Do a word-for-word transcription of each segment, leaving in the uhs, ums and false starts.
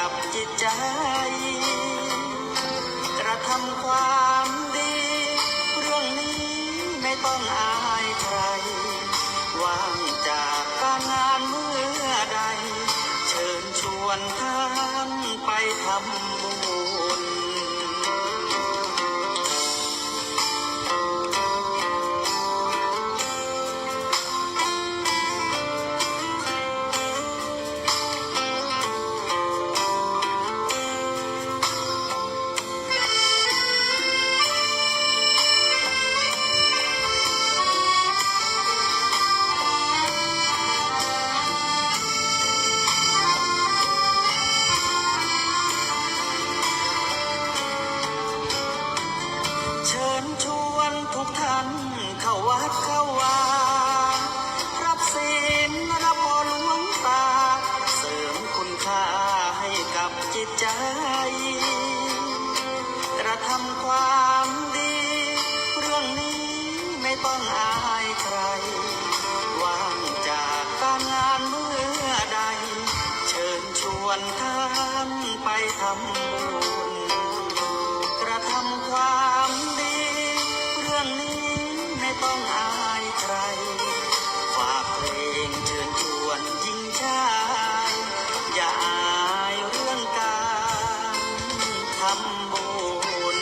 กับจิตใจ๋ กระทำความดี เรื่องนี้ไม่ต้องอายใคร ว่างจากการงานเมื่อใด เชิญชวนท่านไปทำบุญ เชิญชวนทุกท่านเข้าวัดเข้าวา รับศีลรับพรหลวงตา เสริมคุณค่าให้กับจิตใจ๋ กระทำความดี เรื่องนี้ไม่ต้องอายใคร ว่างจากการงานเมื่อใด เชิญชวนท่านไปทำบุญ กระทำความดี เรื่องนี้ไม่ต้องอายใคร ฝากเพลงเชิญชวนหญิงชาย อย่าอายเรื่องการทำบุญ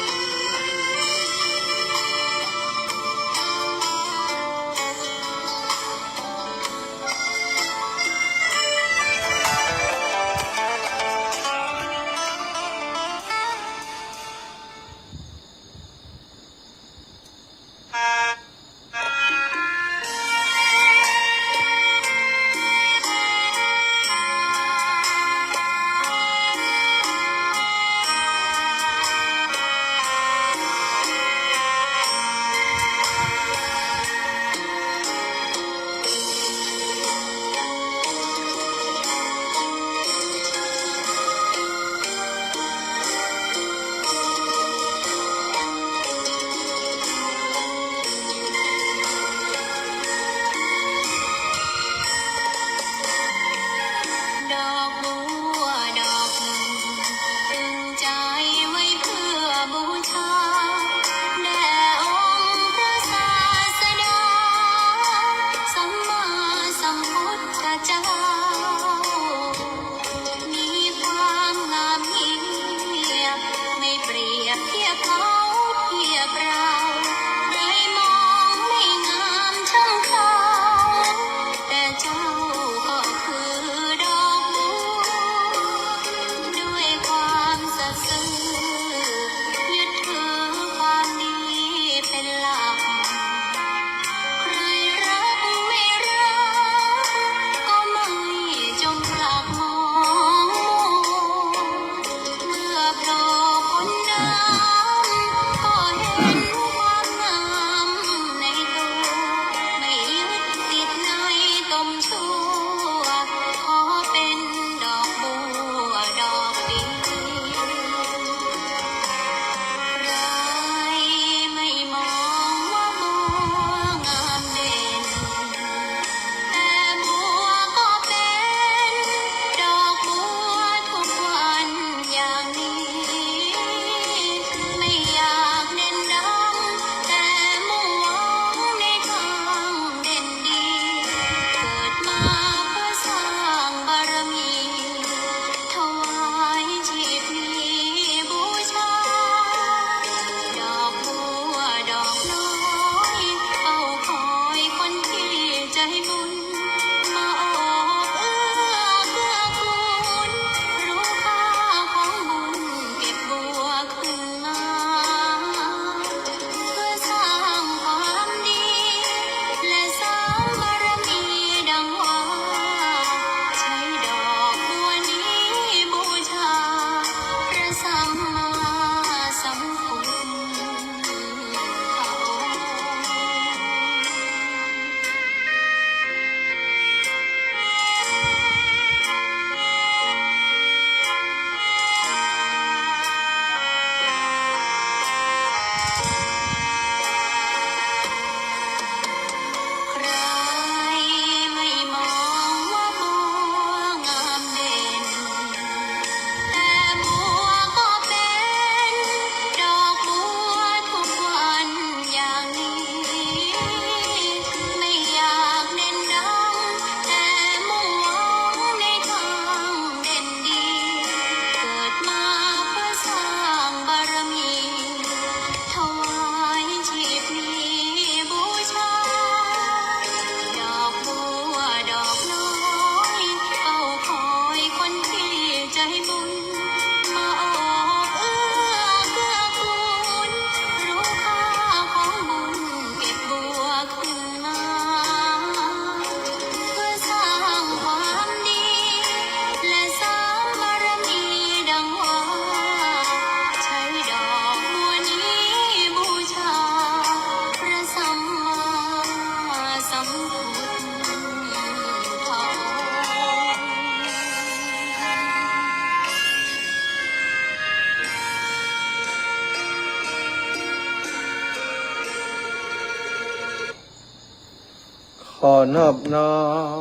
ขอนอบน้อ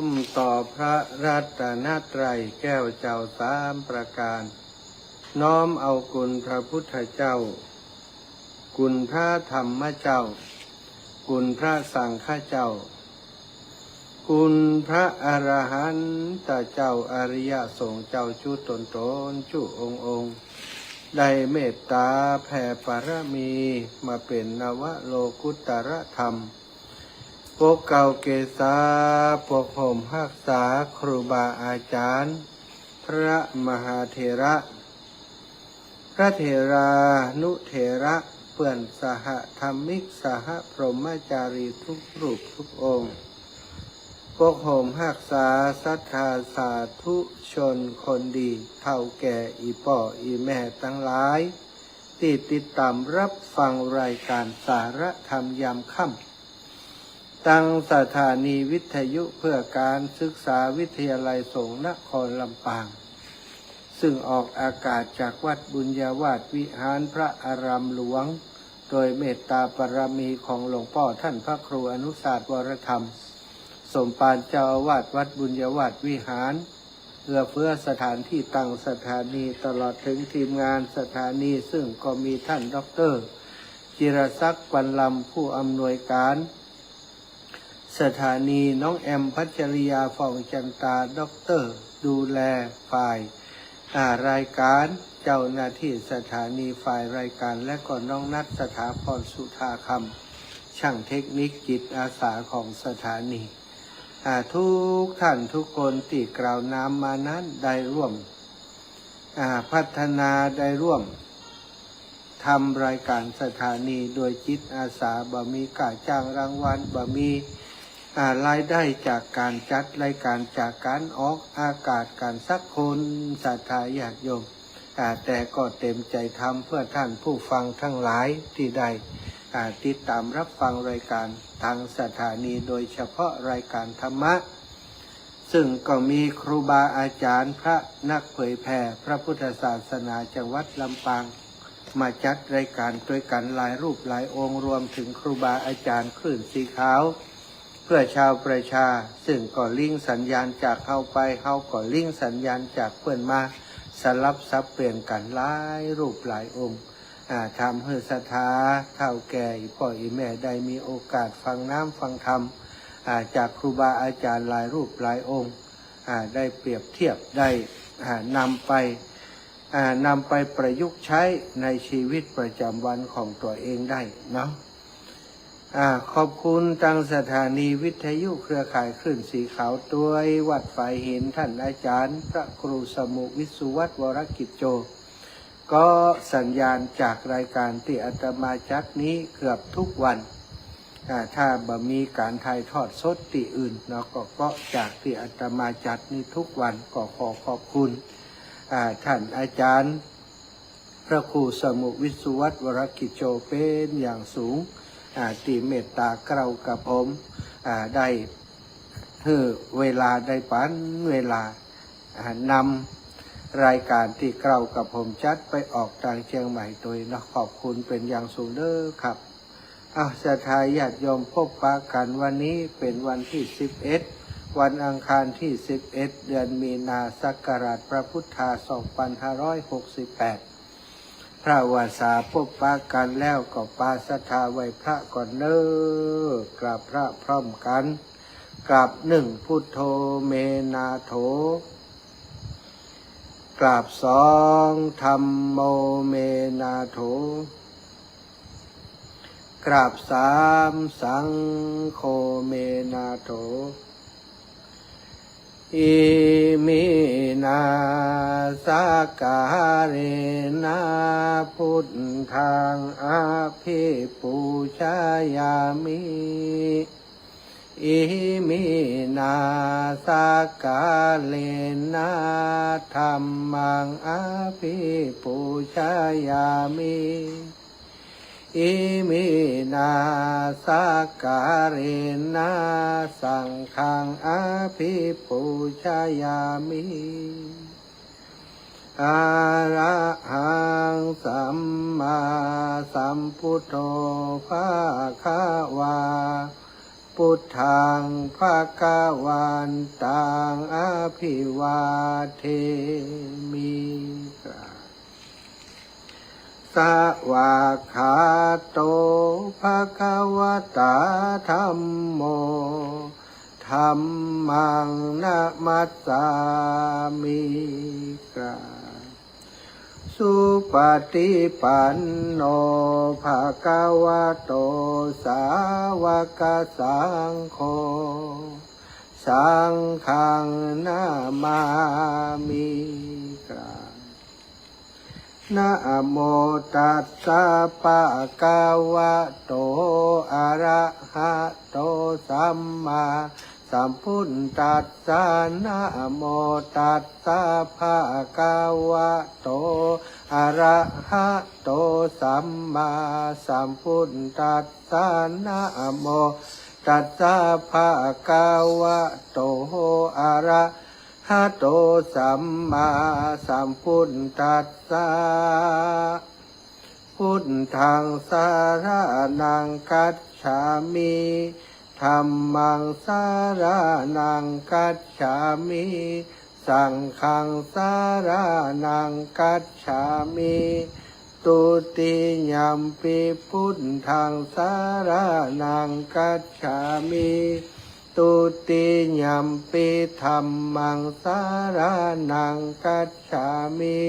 มต่อพระรัตนตรัยแก้วเจ้าสามประการ น้อมเอาคุณพระพุทธเจ้า คุณพระธรรมเจ้า คุณพระสังฆเจ้า คุณพระอรหันตเจ้า อริยสงฆ์เจ้าจุ๊ตนๆ จุ๊องค์ๆ ได้เมตตาแผ่ปารมีมาเป๋นนวโลกุตตรธรรม ปกเกล้าเกษา ปกห่มฮักษาครูบาอาจ๋ารย์ พระมหาเถระ พระเถรานุเถระ เปื้อนสหธรรมิก สหพรหมจารีทุกรูปทุกองค์ ปกห่มฮักษาศรัทธาสาธุชนคนดี เฒ่าแก่อี่ป้ออี่แม่ตังหลาย ตี้ติดต๋ามฮับฟังรายก๋านสาระธรรมยามค่ำ ตังสถานีวิทยุเพื่อการศึกษาวิทยาลัยสงฆ์นครลำปาง ซึ่งออกอากาศจากวัดบุญญาวาสวิหารพระอารามหลวง โดยเมตตาปารมีของหลวงป้อต้านพระครูอนุสาท วรธรรม สมภาร เจ้าอาวาสวัดบุญญาวาสวิหาร เอื้อเฟื้อสถานตี้ตั้งสถานี ตลอดเถิงทีมงานสถานี ซึ่งก็มีต้านด็อกเตอร์ จิรศักดิ์ ปันลำ ผู้อำนวยก๋านสถานี น้องแอม พัชริยา ฟองจันตา ด็อกเตอร์ ดูแลฝ่าย อ่า รายก๋าน เจ้าหน้าตี้สถานีฝ่ายรายก๋าน และก็น้องนัท สถาพร สุธาคำ ช่างเทคนิคจิตอาสาของสถานี อ่า ทุกต้านทุกคนตี้กล่าวนามมานั้นได้ร่วม อ่า พัฒนา ได้ร่วมทำรายก๋านสถานีโดยจิตอาสา บ่มีก้าจ้างรางวัล บ่มี อ่า รายได้จากก๋านจัดรายก๋าน จากก๋านออกอากาศก๋านสักคน ศรัทธาญาติโยม อ่า แต่ก็เต๋มใจ๋ทำเพื่อต้านผู้ฟังตังหลายตี้ได้ อ่า ติดต๋ามฮับฟังรายก๋านตางสถานี โดยเฉพาะรายก๋านธรรมะ ซึ่งก็มีครูบาอาจ๋ารย์ พระนักเผยแผ่พระพุทธศาสนาจังหวัดลำปาง มาจัดรายก๋านตวยกั๋นหลายรูปหลายองค์ รวมเถิงครูบาอาจ๋ารย์คลื่นสีขาว เพื่อชาวประชา ซึ่งก็ลิงก์สัญญาณจากเฮาไป เฮาก็ลิงก์สัญญาณจากเปิ้นมา สลับสับเปลี่ยนกั๋นหลายรูปหลายองค์ อ่า ทำหื้อศรัทธาเฒ่าแก่อี่ป้ออี่แม่ได้มีโอกาสฟังนามฟังธรรม อ่า จากครูบาอาจ๋ารย์หลายรูปหลายองค์ อ่า ได้เปรียบเทียบ ได้ อ่า นำไป อ่า นำไปประยุกต์ใจ๊ในชีวิตประจ๋ำวันของตั๋วเองได้เนาะ อ่า ขอบคุณตางสถานีวิทยุเครือข่ายคลื่นสีขาวตวยวัดฝายหิน ต้านอาจ๋ารย์พระครูสมุห์ วิศวัฒน์ วรกิจโจ ก็สัญญาณจากรายก๋านตี้อาตมาจัดนี้เกือบทุกวัน อ่า ถ้าบ่มีก๋านถ่ายทอดสดตี้อื่นเนาะ ก็ ก็จากตี้อาตมาจัดนี้ทุกวัน ก็ขอขอบคุณ อ่า ต้านอาจ๋ารย์ พระครูสมุห์ วิศวัฒน์ วรกิจโจ เป๋นอย่างสูง อ่า ตี้เมตตาเกล้ากับผม อ่า ได้หื้อเวลา ได้ปันเวลา อ่า นำรายก๋านตี้เกล้ากับผมจัดไปออกตางเจียงใหม่ตวยเนาะ ขอบคุณเป๋นอย่างสูงเด้อครับ อ้าว ศรัทธาญาติโยม ปบปะกั๋นวันนี้เป๋นวันตี้สิบเอ็ด วันอังคารตี้สิบเอ็ด เดือนมีนา ศักราชพระพุทธา สองปันห้าร้อยหกสิบแปด พระวาสาปบปะกั๋นแล้วก็ปาศรัทธาไหว้พระก่อนเน้อ กราบพระพร้อมกั๋น กราบหนึ่ง พุทโธ เม นาโถ กราบสอง ธัมโม เม นาโถ กราบสาม สังโฆ เม นาโถ อิมินา สักการะนะ พุทธัง อภิปูชยามิ อิมินา สักการะนะ ธัมมัง อภิปูชยามิ อิมินา สักการะนะ สังฆัง อภิปูชยามิ อะระหัง สัมมาสัมพุทโธ ภะคะวา พุทธัง ภะคะวันตัง อะภิวาเทมิ กราบ สะวากขาโต ภะคะวะตา ธัมโม ธัมมัง นะมัสสามิ กราบ สุปะฏิปันโน ภะคะวะโต สาวะกะสังโฆ สังฆัง นะมามิ กราบ นะโมตัสสะ ภะคะวะโต อะระหะโต สัมมาสัมพุทธัสสะ นะโมตัสสะ ภะคะวะโต อะระหะโต สัมมาสัมพุทธัสสะ นะโมตัสสะ ภะคะวะโต อะระหะโต สัมมาสัมพุทธัสสะ พุทธัง สะระณัง คัจฉามิ ธัมมัง สะระณัง คัจฉามิ สังฆัง สะระณัง คัจฉามิ ทุติยัมปิ พุทธัง สะระณัง คัจฉามิ ทุติยัมปิ ธัมมัง สะระณัง คัจฉามิ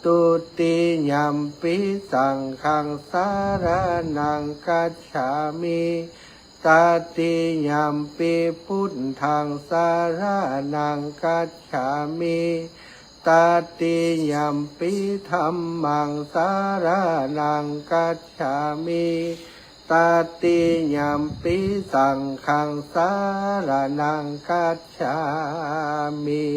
ทุติยัมปิ สังฆัง สะระณัง คัจฉามิ ตติยัมปิ พุทธัง สะระณัง คัจฉามิ ตติยัมปิ ธัมมัง สะระณัง คัจฉามิ ตติยัมปิ สังฆัง สะระณัง คัจฉามิ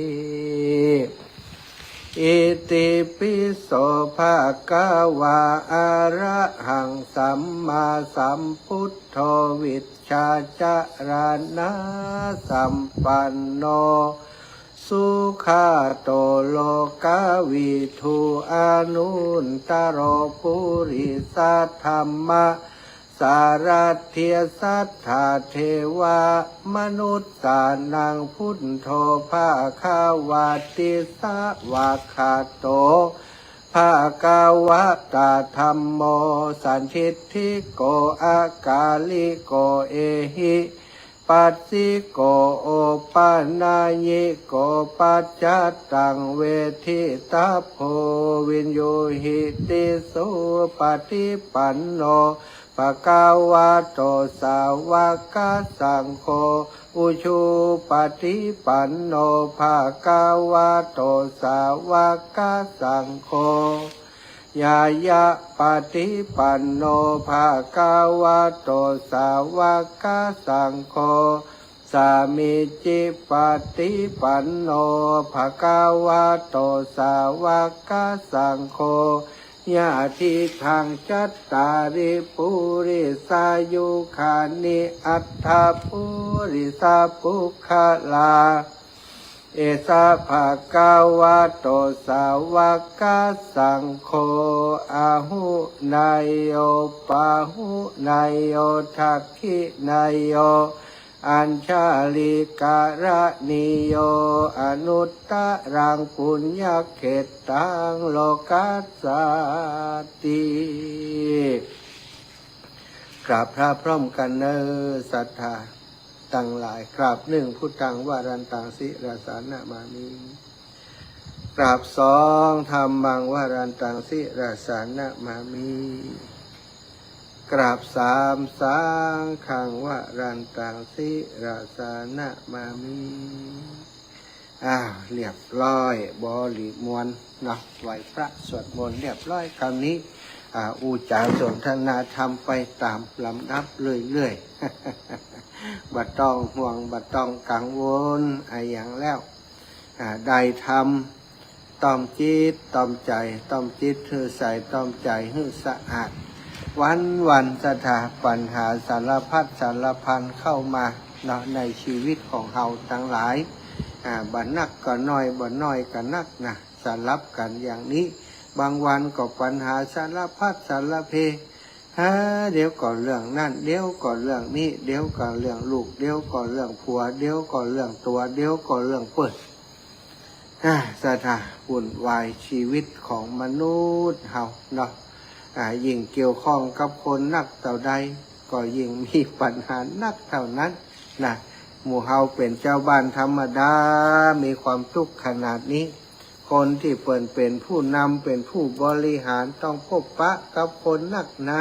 อิติปิโส ภะคะวา อะระหัง สัมมาสัมพุทโธ วิชชาจะรณะสัมปันโน สุขะโต โลกะวิทู อนุตตะโร ปุริสะธัมมะ สารัตถิ สัตถาเทวะมนุสสานัง พุทโธ ภะคะวะติ สะวากขาโต ภะคะวะตา ธัมโม สันทิฏฐิโก อะกาลิโก เอหิ ปัสสิโก โอปะนะยิโก ปัจจะตัง เวททิตาโภ วิญญูหิติ สุปะฏิปันโน ภะคะวะโต สาวะกะสังโฆ อุจุปะฏิปันโน ภะคะวะโต สาวะกะสังโฆ ญาณะปะฏิปันโน ภะคะวะโต สาวะกะสังโฆ สามีจิปะฏิปันโน ภะคะวะโต สาวะกะสังโฆ ยะถิทัง จัตตาริ ปุริสายุคานิ อัตถะ ปุริสะปุคคลา เอสะ ภะคะวะโต สาวะกะสังโฆ อะหุเนยโย ปะหุเนยโย ทักขิเนยโย อัญชะลีกะระณีโย อนุตตะรัง ปุญญะเขตตัง โลกัสสาติ กราบพระพร้อมกั๋นเน่อ ศรัทธาตังหลาย กราบหนึ่ง พุทธัง วะรันตัง ศิรสานะมามิ กราบสอง ธัมมัง วะรันตัง ศิรสานะมามิ กราบสาม สังฆัง วะรันตัง ศิรสานะมามิ อ้าว เรียบร้อย บริมวลเนาะ ไหว้พระสวดมนต์เรียบร้อย คราวนี้ อ่า อู้จ๋าสนทนาธรรมไปต๋ามลำดับเรื่อยๆ บ่ต้องห่วง บ่ต้องกังวลอะหยังแล้ว อ่า ได้ธรรม ต้อมจิต ต้อมใจ๋ ต้อมจิตหื้อใส ต้อมใจ๋หื้อสะอาด วันๆ ศรัทธา ปัญหาสารพัดสารพันเข้ามาเนาะ ในชีวิตของเฮาตังหลาย อ่า บ่นักก็น้อย บ่น้อยก็นักนะ สลับกั๋นอย่างนี้ บางวันก็ปัญหาสารพัดสารเพ ฮา เดี๋ยวก็เรื่องนั้น เดี๋ยวก็เรื่องนี้ เดี๋ยวก็เรื่องลูก เดี๋ยวก็เรื่องผัว เดี๋ยวก็เรื่องตั๋ว เดี๋ยวก็เรื่องเปิ้น อ่า ศรัทธา วุ่นวาย ชีวิตของมนุษย์เฮาเนาะ อ่า ยิ่งเกี่ยวข้องกับคนนักเต้าใด ก็ยิ่งมีปัญหานักเต้านั้นนะ หมู่เฮาเป๋นจาวบ้านธรรมดา มีความตุ๊กข์ขนาดนี้ คนตี้เปิ้นเป๋นผู้นำ เป๋นผู้บริหาร ต้องปบปะกับคนนักหนา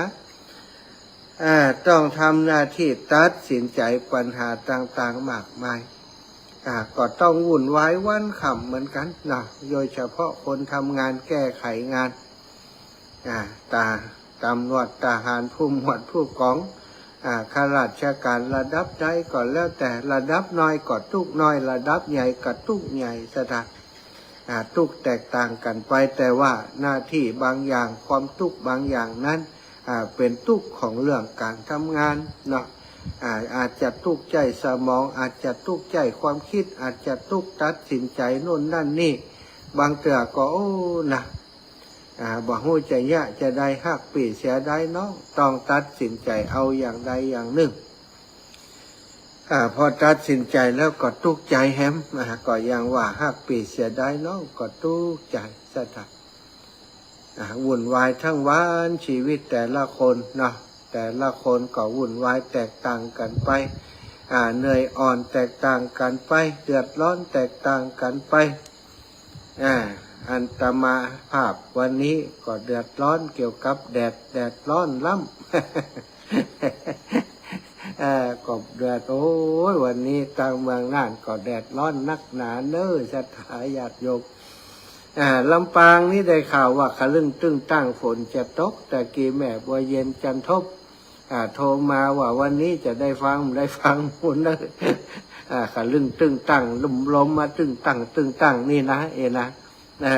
อ่า ต้องทำหน้าตี้ตัดสินใจ๋ปัญหาต่างๆ มากมาย อ่า ก็ต้องวุ่นวายวันค่ำเหมือนกั๋นเนาะ โดยเฉพาะคนทำงานแก้ไขงาน อ่า ตา ต๋ำรวจ ทหาร ผู้หมวด ผู้ก๋อง อ่า ข้าราชก๋านระดับใดก็แล้วแต่ ระดับน้อยก็ตุ๊กข์น้อย ระดับใหญ่ก็ตุ๊กข์ใหญ่ ศรัทธา อ่า ตุ๊กข์แตกต่างกั๋นไป แต่ว่าหน้าตี้บางอย่าง ความตุ๊กข์บางอย่างนั้น อ่า เป๋นตุ๊กข์ของเรื่องก๋านทำงานเนาะ อ่า อาจจะตุ๊กข์ใจ๊สมอง อาจจะตุ๊กข์ใจ๊ความกึ๊ด อาจจะตุ๊กข์ตัดสินใจ๋โน่นนั่นนี่ บางเตื้อก็ โอ้ นะ อ่า บ่ฮู้จะเยียะจะใด ฮักปี้เสียดายน้อง ต้องตัดสินใจ๋เอาอย่างใดอย่างนึ่ง อ่า พอตัดสินใจ๋แล้วก็ตุ๊กข์ใจ๋แหม อ่า ก็ยังว่าฮักปี้เสียดายน้อง ก็ตุ๊กข์ใจ๋ ศรัทธา อ่า วุ่นวายทั้งวัน ชีวิตแต่ละคนเนาะ แต่ละคนก็วุ่นวายแตกต่างกั๋นไป อ่า เหนื่อยอ่อนแตกต่างกั๋นไป เดือดร้อนแตกต่างกั๋นไป อ่า อาตมาภาพวันนี้ก็เดือดร้อนเกี่ยวกับแดด แดดร้อนล้ำ เอ่อ ก็เดือด โอ้ย วันนี้ตางเมืองน่านก็แดดร้อนนักหนาเน้อ ศรัทธาญาติโยม อ่า ลำปางนี่ได้ข่าวว่าขะลึ้งตึ้งตั้งฝนจะตก ตะกี้แม่บัวเย็นจันทบ อ่า โทรมาว่าวันนี้จะได้ฟัง ได้ฟังพุ้นเน้อ อ่า ขะลึ้งตึ้งตั้ง ลม ลมมาตึ้งตั้ง ตึ้งตั้งนี่นะ เอนะ อ่า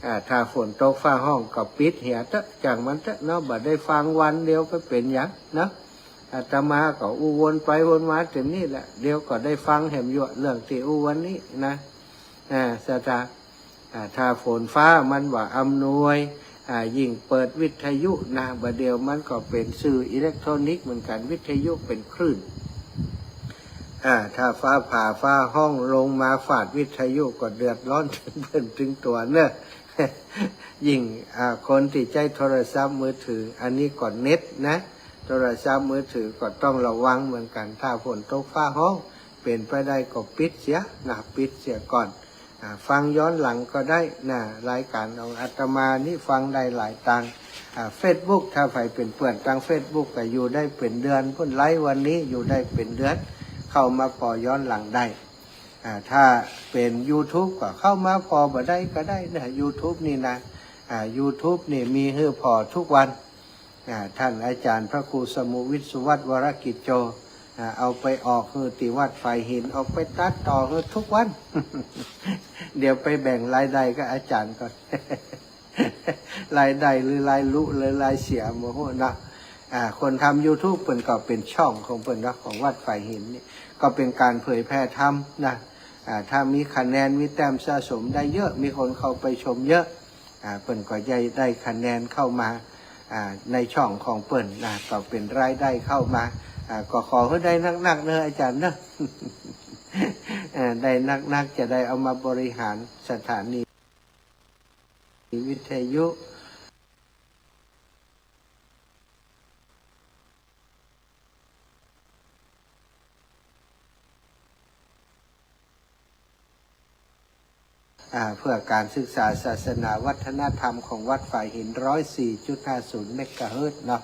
อ่า ถ้าฝนตกฟ้าฮ้องก็ปิดเหียเต๊อะ จ้างมันเต๊อะเนาะ บ่ได้ฟังวันเดียวไปเป๋นหยังเนาะ อาตมาก็อู้วนไปวนมาเต็มนี่แหละ เดี๋ยวก็ได้ฟังแหมอยู่ เรื่องตี้อู้วันนี้นะ อ่า ศรัทธา อ่า ถ้าฝนฟ้ามันบ่อำนวย อ่า ยิ่งเปิดวิทยุนะ บ่าเดี่ยวมันก็เป๋นสื่ออิเล็กทรอนิกส์เหมือนกั๋น วิทยุเป๋นคลื่น อ่า ถ้าฟ้าผ่าฟ้าฮ้องลงมาฟาดวิทยุก็เดือดร้อนเถิงเปิ้นเถิงตั๋วเน้อ ยิ่ง อ่า คนตี้ใจ๊โทรศัพท์มือถือ อันนี้ก็เน็ตนะ โทรศัพท์มือถือก็ต้องระวังเหมือนกั๋น ถ้าฝนตกฟ้าฮ้อง เป๋นไปได้ก็ปิดเสียนะ ปิดเสียก่อน อ่า ฟังย้อนหลังก็ได้นะ รายก๋านของอาตมานี่ฟังได้หลายตาง อ่า เฟซบุ๊ก ถ้าใผเป๋นเปื้อนตางเฟซบุ๊กก็อยู่ได้เป๋นเดือนพุ้น ไลฟ์วันนี้อยู่ได้เป๋นเดือน เข้ามาผ่อย้อนหลังได้ อ่า ถ้าเป๋นยูทูบก็เข้ามาผ่อบ่ได้ก็ได้นะ ยูทูบนี่นะ อ่า ยูทูบนี่มีหื้อผ่อทุกวัน อ่า ต้านอาจ๋ารย์พระครูสมุห์วิทย์ สุวัฒน์ วรกิจโจ อ่า เอาไปออกหื้อตี้วัดฝายหิน ออกไปตัดต่อหื้อทุกวัน เดี๋ยวไปแบ่งรายได้กับอาจ๋ารย์ก่อน รายได้หรือรายรู้หรือรายเสียบ่ฮู้เนาะ อ่า คนทำยูทูบเปิ้นก็เป๋นช่องของเปิ้นเนาะ ของวัดฝายหินนี่ ก็เป๋นก๋านเผยแผ่ธรรมนะ อ่า ถ้ามีคะแนนมีแต้มสะสมได้เยอะ มีคนเข้าไปชมเยอะ อ่า เปิ้นก็ได้ ได้คะแนนเข้ามา อ่า ในช่องของเปิ้นนะ ก็เป๋นรายได้เข้ามา อ่า ก็ขอหื้อได้นักๆ เน้ออาจ๋ารย์เน้อ อ่า ได้นักๆ จะได้เอามาบริหารสถานีวิทยุ อ่า เพื่อก๋านศึกษาศาสนาวัฒนธรรมของวัดฝายหิน ร้อยสี่จุดห้าศูนย์เมกะเฮิรตซ์เนาะ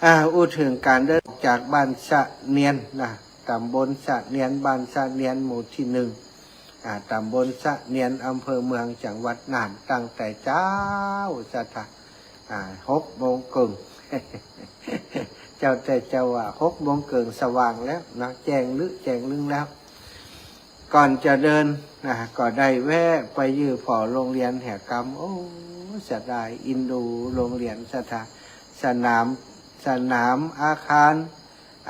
อ่า อู้เถิงก๋านเดินออกจากบ้านสะเนียนนะ ต๋ำบลสะเนียน บ้านสะเนียน หมู่ตี้หนึ่ง อ่า ต๋ำบลสะเนียน อำเภอเมือง จังหวัดน่าน ตั้งแต่เจ๊า ศรัทธา อ่า หกโมงเกิ่ง เจ้าแต่เจ้าว่า หกโมงเกิ่งสว่างแล้วนะ แจ้งลึแจ้งลึงแล้ว ก่อนจะเดินนะ ก็ได้แวะไปยื่อผ่อโรงเรียนแหมกำ โอ้ เสียดาย เอ็นดูโรงเรียน ศรัทธา สนาม สนาม อาคาร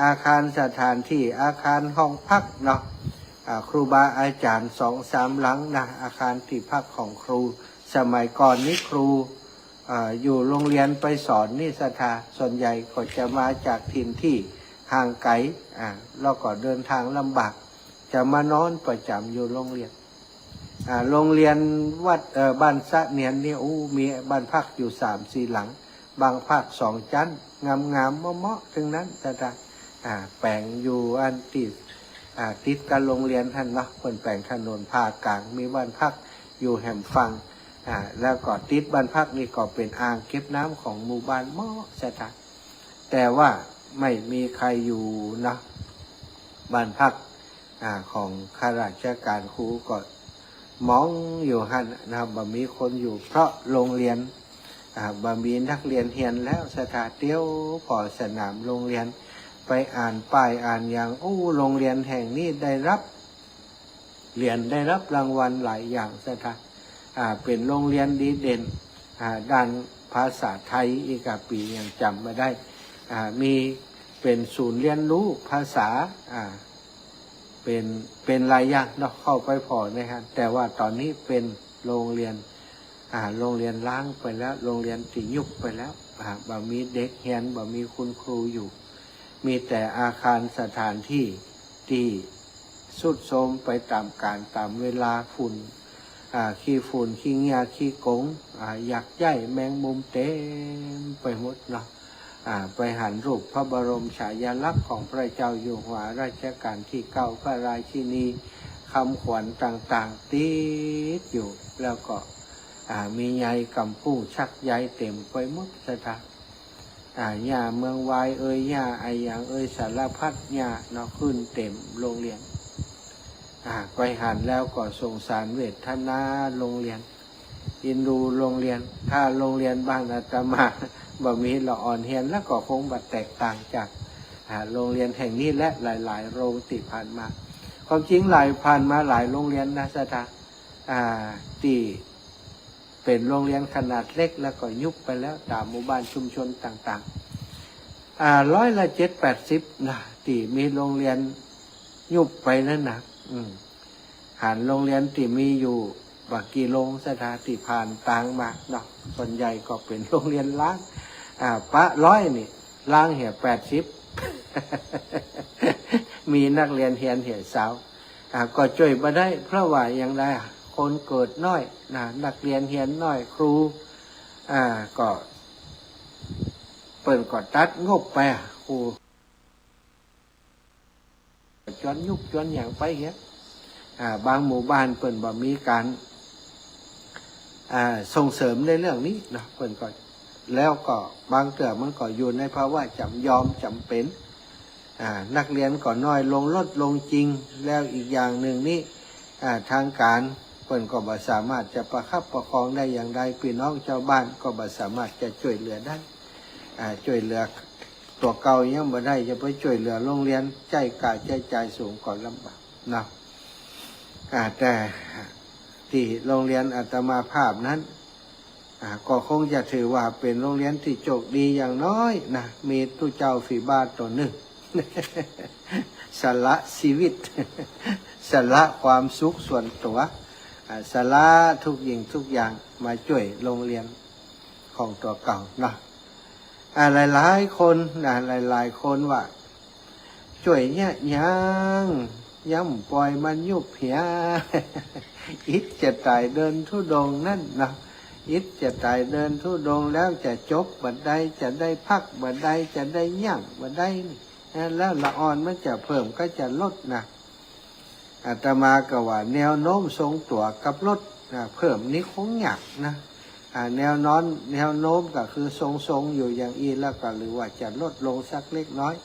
อาคารสถานตี้ อาคารห้องพักเนาะ อ่า ครูบาอาจ๋ารย์สองสามหลังนะ อาคารตี้พักของครู สมัยก่อนนี้ครู อ่า อยู่โรงเรียนไปสอนนี่ศรัทธา ส่วนใหญ่ก็จะมาจากถิ่นที่ห่างไกล อ่า แล้วก็เดินทางลำบาก จะมานอนประจ๋ำอยู่โรงเรียน อ่า โรงเรียนวัด เอ่อ บ้านสะเนียนนี่ อู้ มีบ้านพักอยู่สามสี่หลัง บ้านพักสองจั๊น งามๆ เหมาะๆ ตึงนั้นศรัทธา อ่า แป๋งอยู่อันติด อ่า ติดกับโรงเรียนหั้นเนาะ เปิ้นแป๋งถนนผ่ากลาง มีบ้านพักอยู่แหมฝั่ง อ่า แล้วก็ติดบ้านพักนี่ก็เป๋นอ่างเก็บน้ำของหมู่บ้านเหมาะศรัทธา แต่ว่าไม่มีใครอยู่เนาะ บ้านพัก อ่า ของข้าราชการครูก็มองอยู่หั้นนะครับ บ่มีคนอยู่ เพราะโรงเรียน อ่า บ่มีนักเรียนเฮียนแล้วศรัทธา เตียวผ่อสนามโรงเรียน ไปอ่านป้ายอ่านหยัง โอ้ โรงเรียนแห่งนี้ได้รับเหรียญ ได้รับรางวัลหลายอย่างศรัทธา อ่า เป๋นโรงเรียนดีเด่น อ่า ด้านภาษาไทย อีกอะ ปี้ยังจ๋ำบ่ได้ อ่า มีเป๋นศูนย์เรียนรู้ภาษา อ่า เป๋น เป๋นหลายอย่างเนาะ เข้าไปผ่อในหั้น แต่ว่าต๋อนนี้เป๋นโรงเรียน อ่า โรงเรียนร้างไปแล้ว โรงเรียนตี้ยุบไปแล้ว อ่า บ่มีเด็กเฮียน บ่มีคุณครูอยู่ มีแต่อาคารสถานที่ตี้ทรุดโทรมไปต๋ามกาลต๋ามเวลา ฝุ่น อ่า ขี้ฝุ่น ขี้เหงื่อ ขี้กง อ่า หยักไย่ แมงมุมเต๋มไปหมดเนาะ อ่า ไปหันรูปพระบรมฉายาลักษณ์ของพระเจ้าอยู่หัวรัชกาลตี้เก้า พระราชินี คำขวัญต่างๆ ติดอยู่ แล้วก็ อ่า มีใยก๋ำปุ้งชักใยเต๋มไปหมดศรัทธา อ่า หญ้าเมืองวายเอย หญ้าอะหยังเอย สารพัดหญ้าเนาะ ขึ้นเต๋มโรงเรียน อ่า ไปหันแล้วก็สงสารเวทนาโรงเรียน เอ็นดูโรงเรียน ถ้าโรงเรียนบ้านอาตมาบ่มีละอ่อนเฮียน แล้วก็คงบ่แตกต่างจาก อ่า โรงเรียนแห่งนี้และหลายๆ โรงตี้ผ่านมา ความจริงหลาย ผ่านมาหลายโรงเรียนนะศรัทธา อ่า ตี้เป๋นโรงเรียนขนาดเล็กแล้วก็ยุบไปแล้วต๋ามหมู่บ้านชุมชนต่างๆ อ่า ร้อยละเจ็ดแปดสิบนะ ตี้มีโรงเรียนยุบไปนั้นนะ อืม หันโรงเรียนตี้มีอยู่บ่กี่โรงศรัทธา ตี้ผ่านตางมาเนาะ ส่วนใหญ่ก็เป๋นโรงเรียนร้าง อ่า ปะร้อยนี่ ร้างเหียแปดสิบ มีนักเรียนเฮียนเหียซาว อ่า ก็จ้วยบ่ได้ เพราะว่าอย่างใดอะ คนเกิดน้อยนะ นักเรียนเฮียนน้อย ครู อ่า ก็ เปิ้นก็ตัดงบไปอะ ครู จวนยุบจวนหยังไปเหีย อ่า บางหมู่บ้านเปิ้นบ่มีก๋าน อ่า ส่งเสริมในเรื่องนี้เนาะ เปิ้นก็ แล้วก็บางเตื้อมันก็อยู่ในภาวะจ๋ำยอมจ๋ำเป๋น อ่า นักเรียนก็น้อยลงลดลงจริง แล้วอีกอย่างนึ่งนี้ อ่า ตางก๋านเปิ้นก็บ่สามารถจะประคับประคองได้อย่างใด ปี้น้องจาวบ้านก็บ่สามารถจะจ้วยเหลือได้ อ่า จ้วยเหลือตั๋วเก่ายังบ่ได้ จะไปจ้วยเหลือโรงเรียน ใจ๊ก๋าใจ๊จ่ายสูงก็ลำบากเนาะ อ่า แต่ตี้โรงเรียนอาตมาภาพนั้น อ่า ก็คงจะถือว่าเป๋นโรงเรียนตี้โจคดีอย่างน้อยนะ มีตุ๊เจ้าฝีบาต๋ต๋นนึ่ง สละชีวิต สละความสุขส่วนตั๋ว อ่า สละทุกสิ่งทุกอย่างมาจ้วยโรงเรียนของตั๋วเก่าเนาะ อ่า หลายๆ คนนะ หลายๆ คนว่า จ้วยเยียะหยัง ย้ำป่อยมันยุบเหีย อิดจะต๋ายเดินธุดงค์นั้นเนาะ อิดจะต๋ายเดินธุดงค์แล้วจะจบบ่าใด จะได้พักบ่าใด จะได้ยั้งบ่าใดนี่นะ แล้วละอ่อนมันจะเพิ่มก็จะลดนะ อาตมาก็ว่าแนวโน้มทรงตั๋วกับลดนะ เพิ่มนี่คงยากนะ อ่า แนวนอน แนวโน้มก็คือทรงๆ อยู่อย่างอี้ แล้วก็หรือว่าจะลดลงสักเล็กน้อย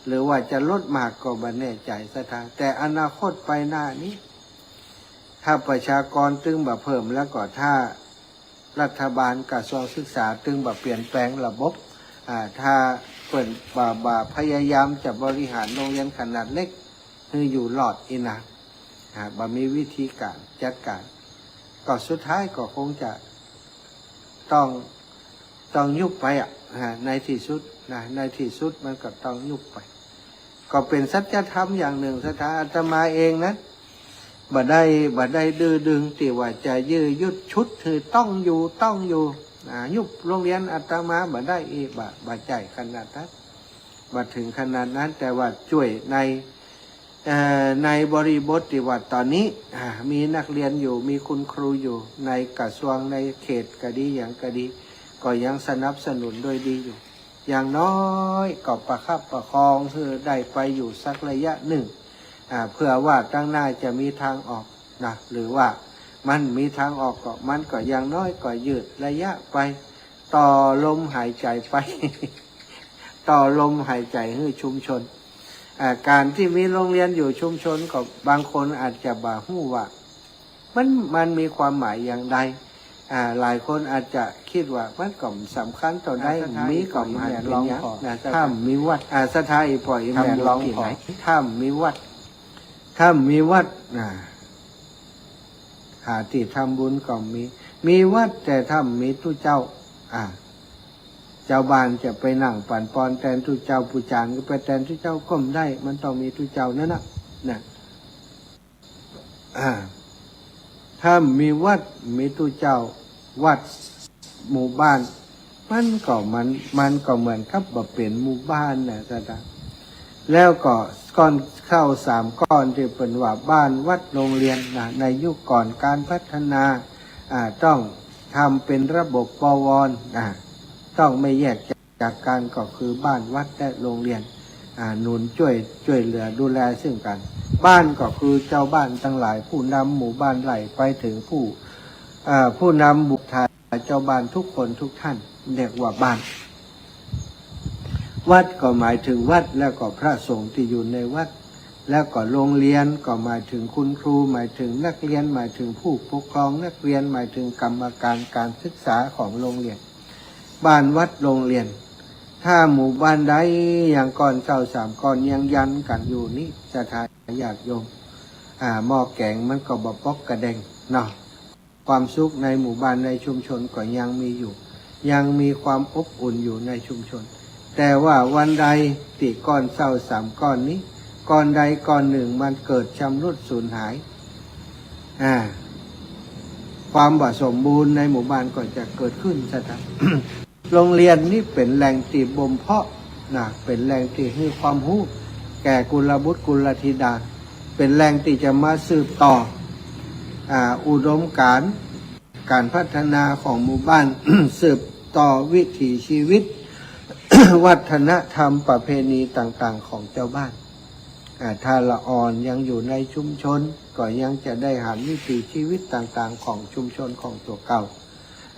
หรือว่าจะลดมากก็บ่แน่ใจ๋ศรัทธา แต่อนาคตไปหน้านี้ ถ้าประชากรตึงบ่เพิ่ม แล้วก็ถ้ารัฐบาลกระทรวงศึกษาตึงบ่เปลี่ยนแปลงระบบ อ่า ถ้าเปิ้นบ่ บ่พยายามจะบริหารโรงเรียนขนาดเล็กหื้ออยู่รอดอี้นะ อ่า บ่มีวิธีก๋านจัดก๋าน ก็สุดท้ายก็คงจะต้อง ต้องยุบไปอะ อ่า ในตี้สุดนะ ในตี้สุดมันก็ต้องยุบไป ก็เป๋นสัจธรรมอย่างนึ่งศรัทธา อาตมาเองนะ บ่ได้ บ่ได้ดื้อดึงตี้ว่าจะยื้อยุดฉุดหื้อต้องอยู่ ต้องอยู่ อ่า ยุบโรงเรียนอาตมาบ่ได้อีก บ่ บ่ใจ้ขนาดนั้น บ่เถิงขนาดนั้น แต่ว่าจ้วยใน เอ่อ ในบริบทตี้ว่าต๋อนนี้ อ่า มีนักเรียนอยู่ มีคุณครูอยู่ ในกระทรวง ในเขตก็ดี หยังก็ดี ก็ยังสนับสนุนโดยดีอยู่ อย่างน้อยก็ประคับประคองหื้อได้ไปอยู่สักระยะหนึ่ง อ่า เผื่อว่าตังหน้าจะมีทางออกนะ หรือว่ามันมีทางออกก็ มันก็อย่างน้อยก็ยืดระยะไป ต่อลมหายใจ๋ไป ต่อลมหายใจ๋หื้อชุมชน อ่า การตี้มีโรงเรียนอยู่ชุมชนก็บางคนอาจจะบ่ฮู้ว่า มัน มันมีความหมายอย่างใด อ่า หลายคนอาจจะกึ๊ดว่ามันก็บ่สำคัญเต้าใด อ่า สถา มีก็บ่หันเป๋นหยัง อีกปออีแม่ นะ ถ้าบ่มีวัด อ่า สถา อีปออีแม่ ถ้าบ่มี ลอง ตี้ ขอ ไหน ถ้าบ่มีวัด ถ้าบ่มีวัด อ่า หาตี้ทำบุญก็บ่มี มีวัดแต่ถ้าบ่มีตุ๊เจ้า อ่า เจ้าบ้านจะไปนั่งปั๋นปอนแตนตุ๊เจ้า ผู้จ๋ารย์ก็ไปแตนตุ๊เจ้าก็บ่ได้ มันต้องมีตุ๊เจ้านั้นน่ะ นะ อ่า ถ้าบ่มีวัด บ่มีตุ๊เจ้า วัด หมู่บ้าน มันก็ มัน มันก็เหมือนกับบ่เป๋นหมู่บ้านน่ะ แล้วก็ก้อนเซ้าสามก้อนตี้เปิ้นว่าบ้านวัดโรงเรียนนะ ในยุคก่อนการพัฒนา อ่า ต้องทำเป๋นระบบปวร อ่า ต้องไม่แยกจากกัน ก็คือบ้านวัดและโรงเรียน อ่า หนุนจ้วย จ้วยเหลือดูแลซึ่งกัน บ้านก็คือเจ้าบ้านตังหลาย ผู้นำหมู่บ้านไล่ไปเถิงผู้ อ่า ผู้นำบุตร เจ้าบ้านทุกคนทุกท่านเรียกว่าบ้าน วัดก็หมายเถิงวัด แล้วก็พระสงฆ์ตี้อยู่ในวัด แล้วก็โรงเรียนก็หมายเถิงคุณครู หมายเถิงนักเรียน หมายเถิงผู้ปกครองนักเรียน หมายเถิงกรรมการการศึกษาของโรงเรียน บ้านวัดโรงเรียน ถ้าหมู่บ้านใดยังก้อนเซ้าสามก้อนยังยันกั๋นอยู่นี้ ศรัทธาญาติโยม อ่า หม้อแก๋งมันก็บ่ป๊อกกระแดงเนาะ ความสุขในหมู่บ้านในชุมชนก็ยังมีอยู่ ยังมีความอบอุ่นอยู่ในชุมชน แต่ว่าวันใดตี้ก้อนเซ้าสามก้อนนี้ ก้อนใดก้อนหนึ่งมันเกิดชำรุดสูญหาย อ่า ความบ่สมบูรณ์ในหมู่บ้านก็จะเกิดขึ้น ศรัทธา โรงเรียนนี้เป๋นแหล่งตี้บ่มเพาะนะ เป๋นแหล่งตี้หื้อความฮู้แก่กุลบุตรกุลธิดา เป๋นแหล่งตี้จะมาสืบต่อ อ่า อุดมการณ์ การพัฒนาของหมู่บ้าน สืบต่อวิถีชีวิต วัฒนธรรมประเพณีต่างๆ ของเจ้าบ้าน อ่า ถ้าละอ่อนยังอยู่ในชุมชน ก็ยังจะได้หันวิถีชีวิตต่างๆ ของชุมชนของตั๋วเก่า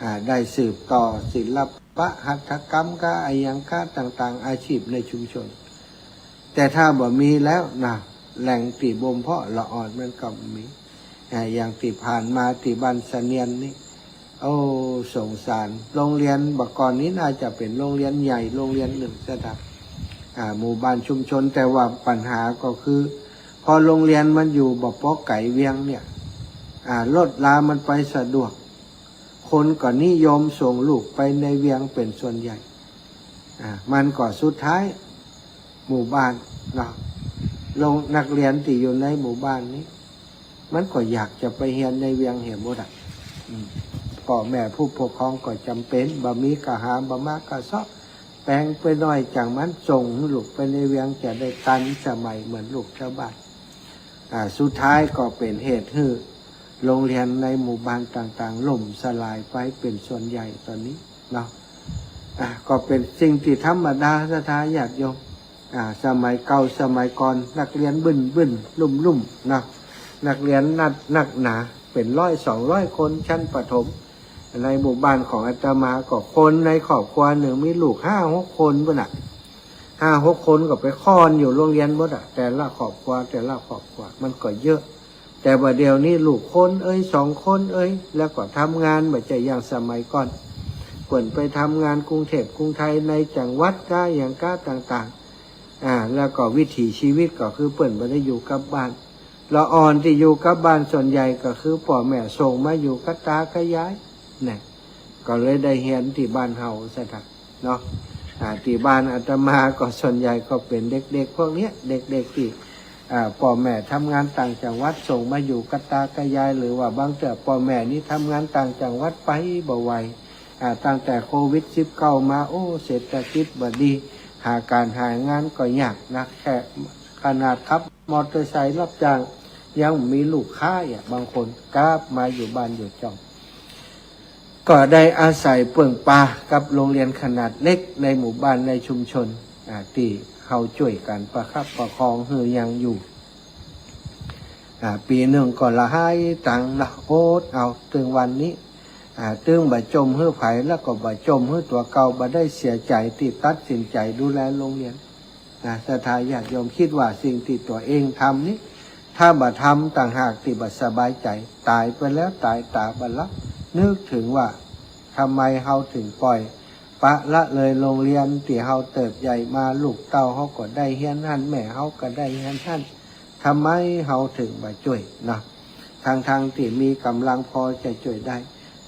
อ่า ได้สืบต่อศิลปะหัตถกรรมกะอะหยังกะต่างๆ อาชีพในชุมชน แต่ถ้าบ่มีแล้วนะ แหล่งตี้บ่มเพาะละอ่อนมันก็บ่มี อ่า อย่างตี้ผ่านมาตี้บ้านเสนียนนี่ โอ้ สงสาร โรงเรียนบ่าก่อนนี้น่าจะเป๋นโรงเรียนใหญ่โรงเรียนหนึ่ง ศรัทธา อ่า หมู่บ้านชุมชน แต่ว่าปัญหาก็คือ พอโรงเรียนมันอยู่บ่ป๊อกไก๋เวียงเนี่ย อ่า รถรามันไปสะดวก คนก็นิยมส่งลูกไปในเวียงเป๋นส่วนใหญ่ อ่า มันก็สุดท้าย หมู่บ้านเนาะ โรง นักเรียนตี้อยู่ในหมู่บ้านนี้ มันก็อยากจะไปเฮียนในเวียงเหียหมดอะ อืม ป้อแม่ผู้ปกครองก็จ๋ำเป๋น บ่มีก็หา บ่มาก็เซาะ แปงไปหน้อยจังมัน ส่งลูกไปในเวียงจะได้ตันสมัยเหมือนลูกชาวบ้าน อ่า สุดท้ายก็เป๋นเหตุหื้อโรงเรียนในหมู่บ้านต่างๆ ล่มสลายไปเป๋นส่วนใหญ่ต๋อนนี้เนาะ อ่า ก็เป๋นสิ่งตี้ธรรมดา ศรัทธาญาติโยม อ่า สมัยเก่าสมัยก่อน นักเรียนบึ้นๆ ลุ่มๆ เนาะ นักเรียนนัก นักหนา เป๋นร้อยสองร้อยคน ชั้นประถม ในหมู่บ้านของอาตมาก็คนในครอบครัวหนึ่งมีลูกห้าหกคนปุ้นน่ะ ห้าหกคนก็ไปค่อนอยู่โรงเรียนหมดอะ แต่ละครอบครัว แต่ละครอบครัว มันก็เยอะ แต่บ่าเดี่ยวนี้ลูกคนเอ้ย สองคนเอ้ย แล้วก็ทำงานบ่ใจ้อย่างสมัยก่อน เปิ้นไปทำงานกรุงเทพฯ กรุงไทย ในจังหวัดกะหยังกะต่างๆ อ่า แล้วก็วิถีชีวิตก็คือเปิ้นบ่ได้อยู่กับบ้าน ละอ่อนตี้อยู่กับบ้านส่วนใหญ่ก็คือป้อแม่ส่งมาอยู่กับตากับยาย นะ ก็เลยได้เฮียนตี้บ้านเฮา ศรัทธา เนาะ อ่า ตี้บ้านอาตมาก็ส่วนใหญ่ก็เป๋นเด็กๆ พวกเนี้ย เด็กๆ ตี้ อ่า ป้อแม่ทำงานต่างจังหวัดส่งมาอยู่กับตากับยาย หรือว่าบางเตื้อป้อแม่นี่ทำงานต่างจังหวัดไปบ่ไหว อ่า ตั้งแต่โควิดสิบเก้ามา โอ้ เศรษฐกิจบ่ดี หาก๋านหางานก็ยากนะ แค่ขนาดขับมอเตอร์ไซค์รับจ้าง ยังมีลูกค้าอ่ะ บางคนกลับมาอยู่บ้านอยู่จ้อง ก็ได้อาศัยเปิ้งปากับโรงเรียนขนาดเล็กในหมู่บ้านในชุมชน อ่า ตี้เฮาจ้วยกั๋นประคับประคองหื้อยังอยู่ อ่า ปี๋นึ่งก็หลายตังค์นะ อดเอา เถิงวันนี้ อ่า ตึงบ่จ่มหื้อใผ แล้วก็บ่จ่มหื้อตั๋วเก่า บ่ได้เสียใจ๋ตี้ตัดสินใจ๋ดูแลโรงเรียน นะ ศรัทธาญาติโยม กึ๊ดว่าสิ่งตี้ตั๋วเองทำนี้ ถ้าบ่ทำต่างหากตี้บ่สบายใจ๋ ต๋ายไปแล้วต๋ายต๋าบ่หลับ นึกเถิงว่า ทำไมเฮาเถิงป่อยปละละเลยโรงเรียนตี้เฮาเติบใหญ่มา ลูกเต้าเฮาก็ได้เฮียนหั้น แม่เฮาก็ได้เฮียนหั้น ทำไมเฮาเถิงบ่จ้วยเนาะ ทั้งๆ ตี้มีก๋ำลังพอจะจ้วยได้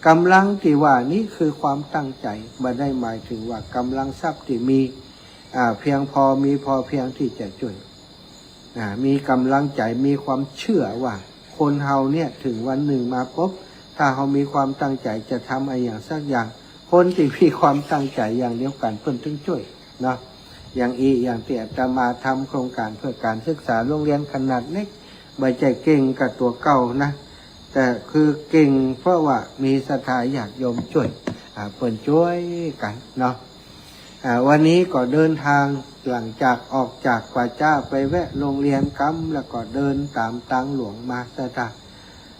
ก๋ำลังตี้ว่านี้คือความตั้งใจ๋ บ่ได้หมายเถิงว่าก๋ำลังทรัพย์ตี้มี อ่า เพียงพอ มีพอเพียงตี้จะจ้วย อ่า มีก๋ำลังใจ๋ มีความเจื้อว่าคนเฮาเนี่ยเถิงวันนึ่งมาปุ๊บ ถ้าเฮามีความตั้งใจ๋จะทำอะหยังสักอย่าง คนตี้มีความตั้งใจ๋อย่างเดียวกั๋นเปิ้นเถิงจ้วยเนาะ อย่างอี้ อย่างตี้อาตมาทำโครงก๋านเพื่อก๋านศึกษาโรงเรียนขนาดเล็ก บ่ใจ้เก่งกับตั๋วเก่านะ แต่คือเก่งเพราะว่ามีศรัทธาญาติโยมจ้วย อ่า เปิ้นจ้วยกั๋นเนาะ อ่า วันนี้ก็เดินทาง หลังจากออกจากป่าจ๊าไปแวะโรงเรียนกำ แล้วก็เดินต๋ามตางหลวงมา ศรัทธา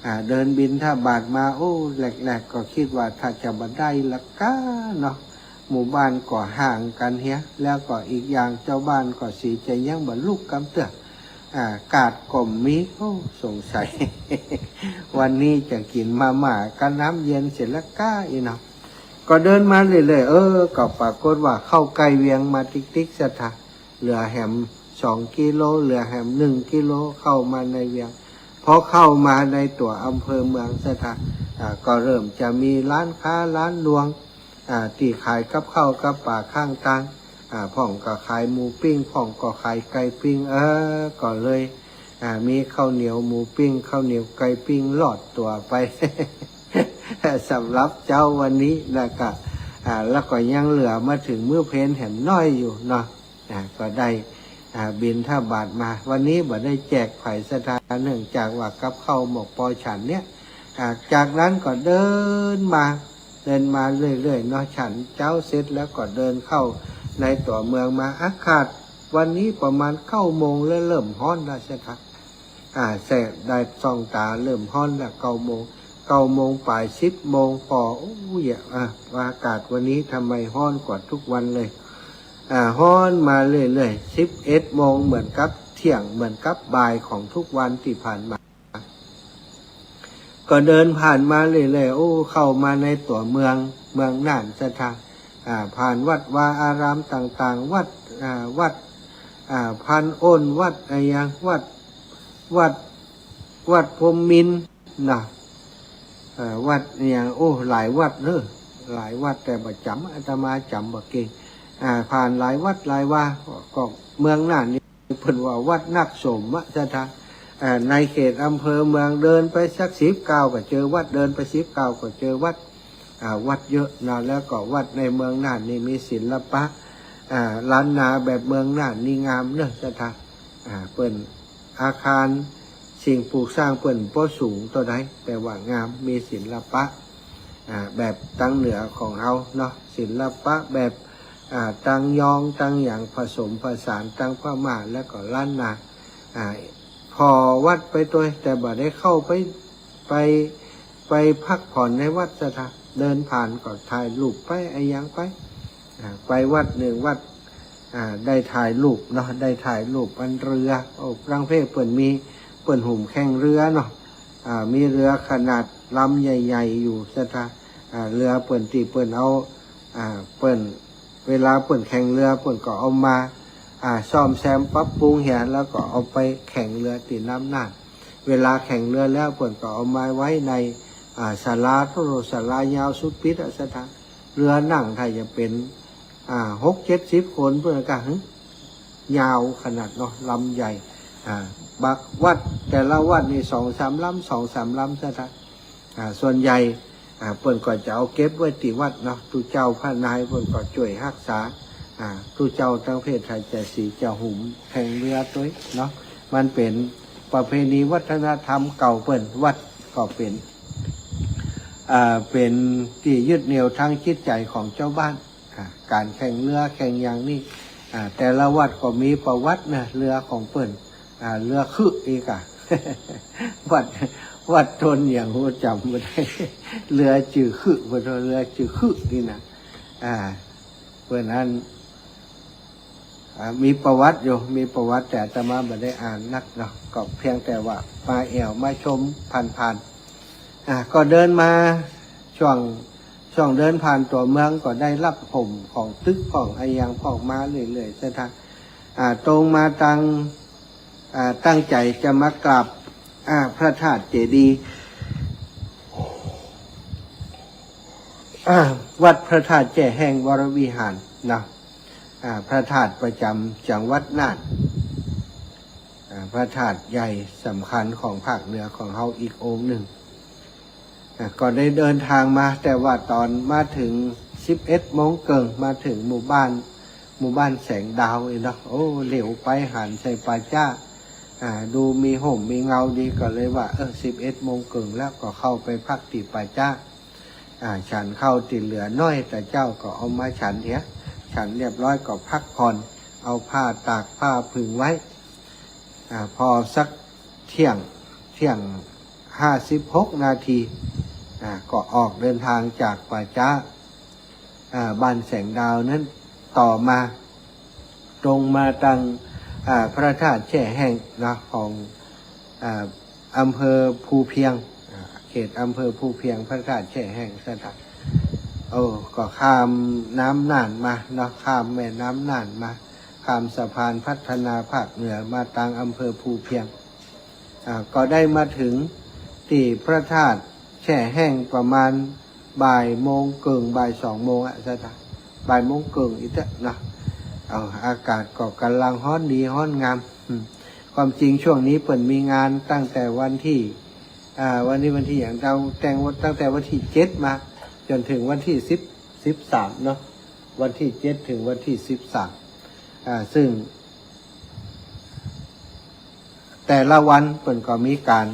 อ่า เดินบิณฑบาตมา โอ้ แรกๆ ก็กึ๊ดว่าถ้าจะบ่ได้ละก้าเนาะ หมู่บ้านก็ห่างกั๋นเหีย แล้วก็อีกอย่างเจ้าบ้านก็สีจะยังบ่ลุกกำเตื้อ อ่า ก๊าซก็บ่มี โอ้ สงสัย วันนี้จะกิ๋นมาม่ากับน้ำเย็นเสียละก้าอี้เนาะ ก็เดินมาเรื่อยๆ เออ ก็ปรากฏว่าเข้าใก้เวียงมาติ๊กๆ ศรัทธา เหลือแหมสองกิโล เหลือแหมหนึ่งกิโล เข้ามาในเวียง พอเข้ามาในตั๋วอำเภอเมือง ศรัทธา อ่า ก็เริ่มจะมีร้านค้าร้านรวง อ่า ตี้ขายกับข้าวกับป๋าข้างตาง อ่า พ่องก็ขายหมูปิ้ง พ่องก็ขายไก่ปิ้ง เออ ก็เลย อ่า มีข้าวเหนียวหมูปิ้ง ข้าวเหนียวไก่ปิ้งลอดตั๋วไป สำหรับเจ๊าวันนี้นะก็ อ่า แล้วก็ยังเหลือมาเถิงมื้อเพลแหมน้อยอยู่เนาะ อ่า ก็ได้ อ่า บิณฑบาตมา วันนี้บ่ได้แจกใผศรัทธา เนื่องจากว่ากับข้าวหมกปอฉันเนี่ย อ่า จากนั้นก็เดินมา เดินมาเรื่อยๆ เนาะ ฉันเจ๊าเสร็จแล้วก็เดินเข้าในตั๋วเมืองมา อากาศวันนี้ประมาณเก้าโมงแล้ว เริ่มฮ้อนแล้ว ศรัทธา อ่า แสบได้ส่องต๋า เริ่มฮ้อนแล้ว เก้าโมง เก้าโมงป๋าย สิบโมงปอ โอ้ย อ่ะ ว่าอากาศวันนี้ทำไมฮ้อนกว่าทุกวันเลย อ่า ฮ้อนมาเรื่อยๆ สิบเอ็ดโมงเหมือนกับเที่ยง เหมือนกับบ่ายของทุกวันตี้ผ่านมา ก็เดินผ่านมาเรื่อยๆ โอ้ เข้ามาในตั๋วเมือง เมืองน่าน ศรัทธา อ่า ผ่านวัดวาอารามต่างๆ วัด อ่า วัด อ่า พันอ้น วัดอะหยัง วัด วัด วัดพรหมมินทร์นะ เอ่อ วัดอะหยัง โอ้ หลายวัดเนอะ หลายวัดแต่บ่จ๋ำ อาตมาจ๋ำบ่เก่ง อ่า ผ่านหลายวัดหลายวา ก็เมืองน่านนี่ เปิ้นว่าวัดนักสมอะ ศรัทธา อ่า ในเขตอำเภอเมือง เดินไปสักสิบก้าวก็เจอวัด เดินไปสิบก้าวก็เจอวัด อ่า วัดเยอะนะ แล้วก็วัดในเมืองน่านนี่มีศิลปะ อ่า ล้านนาแบบเมืองน่านนี่งามเนอะ ศรัทธา อ่า เปิ้นอาคารสิ่งปลูกสร้างเปิ้นบ่สูงเต้าใด แต่ว่างาม มีศิลปะ อ่า แบบตางเหนือของเฮาเนาะ ศิลปะแบบ อ่า ตางยอง ตางหยัง ผสมผสานตางพม่า แล้วก็ล้านนา อ่า ผ่อวัดไปตวย แต่บ่ได้เข้าไป ไป ไปพักผ่อนในวัด ศรัทธา เดินผ่านก็ถ่ายรูปไปอะหยังไป อ่า ไปวัดนึ่งวัด อ่า ได้ถ่ายรูปเนาะ ได้ถ่ายรูปอันเรือ โอ้ ฝรั่งเศสเปิ้นมี เปิ้นหุมแข่งเรือเนาะ อ่า มีเรือขนาดลำใหญ่ๆ อยู่ ศรัทธา อ่า เรือเปิ้นตี้เปิ้นเอา อ่า เปิ้น เวลาเปิ้นแข่งเรือ เปิ้นก็เอามา อ่า ซ่อมแซมปรับปรุงเหีย แล้วก็เอาไปแข่งเรือตี้น้ำน่าน เวลาแข่งเรือแล้ว เปิ้นก็เอามาไว้ใน อ่า ศาลา โถ่ ศาลายาวสุดปิดอะ ศรัทธา เรือนั่งถ้าจะเป๋น อ่า หกเจ็ดสิบคน เปิ้นก็ หึ ยาวขนาดเนาะ ลำใหญ่ อ่า บางวัด แต่ละวัดนี่สองสามลำ สองสามลำ ศรัทธา อ่า ส่วนใหญ่ อ่า เปิ้นก็จะเอาเก็บไว้ตี้วัดเนาะ ตุ๊เจ้าพระนายเปิ้นก็จ้วยฮักษา อ่า ตุ๊เจ้าตังเพศไทยจะสีจะหุมแข่งเฮือตวยเนาะ มันเป๋นประเพณีวัฒนธรรมเก่าเปิ้น วัดก็เป๋น อ่า เป๋นตี้ยึดเหนี่ยวทางจิตใจ๋ของจาวบ้าน อ่า ก๋านแข่งเฮือแข่งหยังนี่ อ่า แต่ละวัดก็มีประวัตินะ เฮือของเปิ้น อ่า เฮือคึกอีกอะ วัด วัดต้นหยังฮู้จ๋ำบ่ได้ เฮือจื้อคึก เปิ้นว่าเฮือจื้อคึกนี่นะ อ่า เปิ้นอั้น อ่า มีประวัติอยู่ มีประวัติ แต่อาตมาบ่ได้อ่านนักเนาะ ก็เพียงแต่ว่ามาแอ่วมาชมผ่านๆ อ่า ก็เดินมาช่วง ช่วงเดินผ่านตั๋วเมืองก็ได้ฮับฮ่มของตึกของอะหยังพ่องมาเรื่อยๆ เส้นตาง อ่า ตรงมาตัง อ่า ตั้งใจ๋จะมากราบ อ่า พระธาตุเจดีย์ อ่า วัดพระธาตุแจ้แห้งวรวิหารนะ อ่า พระธาตุประจ๋ำจังหวัดน่าน อ่า พระธาตุใหญ่สำคัญของภาคเหนือของเฮาอีกองค์นึ่ง อ่ะ ก็ได้เดินตางมา แต่ว่าต๋อนมาเถิงสิบเอ็ดโมงเกิ่ง มาเถิงหมู่บ้าน หมู่บ้านแสงดาวนี่เนาะ โอ้ เหลียวไปหันใส่ป่าจ๊า อ่า ดูมีฮ่มมีเงาดี ก็เลยว่า เออ สิบเอ็ดโมงเกิ่งแล้ว ก็เข้าไปพักตี้ป่าจ๊า อ่า ฉันข้าวตี้เหลือน้อย ตะเจ๊าก็เอามาฉันเหีย ฉันเรียบร้อยก็พักผ่อน เอาผ้าตากผ้าผึ่งไว้ อ่า พอสักเที่ยง เที่ยงห้าสิบหกนาที อ่า ก็ออกเดินตางจากป่าจ๊า อ่า บ้านแสงดาวนั้นต่อมา ตรงมาตัง อ่า พระธาตุแจ้แห้งนะ ของ อ่า อำเภอภูเพียง อ่า เขตอำเภอภูเพียง พระธาตุแจ้แห้งสถาน โอ้ ก็ข้ามน้ำน่านมาเนาะ ข้ามแม่น้ำน่านมา ข้ามสะพานพัฒนาภาคเหนือมาตังอำเภอภูเพียง อ่า ก็ได้มาเถิงตี้พระธาตุแจ้แห้งประมาณบ่ายโมงเกิ่ง บ่ายสองโมงอะ สถาน บ่ายโมงเกิ่งอีกเต๊อะเนาะ เอา อากาศก็ก่ำลังฮ้อนดีฮ้อนงาม อืม ความจริงช่วงนี้เปิ้นมีงานตั้งแต่วันตี้ อ่า วันนี้วันตี้หยัง เฮาแต่ง ตั้งแต่วันตี้เจ็ดมา จ๋นเถิงวันตี้สิบ สิบสามเนาะ วันตี้เจ็ดเถิงวันตี้สิบสาม อ่า ซึ่ง แต่ละวันเปิ้นก็มีก๋าน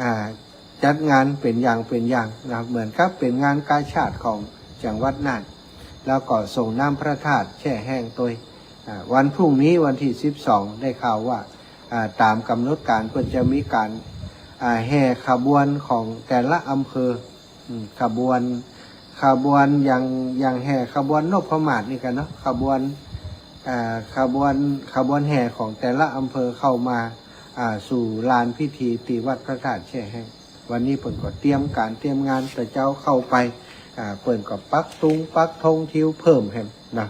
อ่า จัดงานเป๋นอย่างเป๋นอย่างนะ เหมือนกับเป๋นงานกาชาดของจังหวัดน่าน แล้วก็ส่งน้ำพระธาตุแจ้แห้งตวย อ่า วันพรุ่งนี้วันตี้สิบสอง ได้ข่าวว่า อ่า ต๋ามก๋ำหนดก๋านเปิ้นจะมีก๋าน อ่า แห่ขบวนของแต่ละอำเภอ อืม ขบวน ขบวนอย่าง อย่างแห่ขบวนนพมาศนี่กั๋นเนาะ ขบวน อ่า ขบวน ขบวนแห่ของแต่ละอำเภอเข้ามา อ่า สู่ลานพิธีตี้วัดพระธาตุแจ้แห้ง วันนี้เปิ้นก็เตรียมก๋านเตรียมงาน ตะเจ๊าเข้าไป อ่า เปิ้นก็ปักตุงปักธงทิวเพิ่มแหมนะ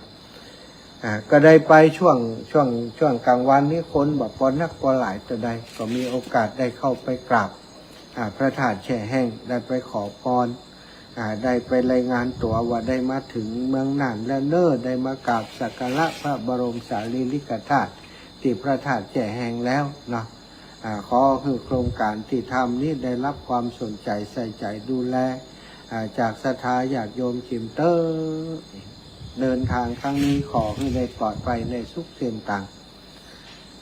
อ่า ก็ได้ไปช่วง ช่วง ช่วงก๋างวันนี้คนบ่ปอนักปอหลายเต้าใด ก็มีโอกาสได้เข้าไปกราบ อ่า พระธาตุแจ้แห้ง ได้ไปขอปอน อ่า ได้ไปรายงานตั๋วว่าได้มาเถิงเมืองน่านแล้วเน่อ ได้มากราบสักการะพระบรมสารีริกธาตุตี้พระธาตุแจ้แห้งแล้วเนาะ อ่า ขอหื้อโครงก๋านตี้ทำนี้ได้ฮับความสนใจ๋ใส่ใจ๋ดูแล อ่า จากศรัทธาญาติโยมจิ๋มเต๊อะ เดินตางครั้งนี้ขอหื้อได้ปลอดภัยในทุกเส้นตาง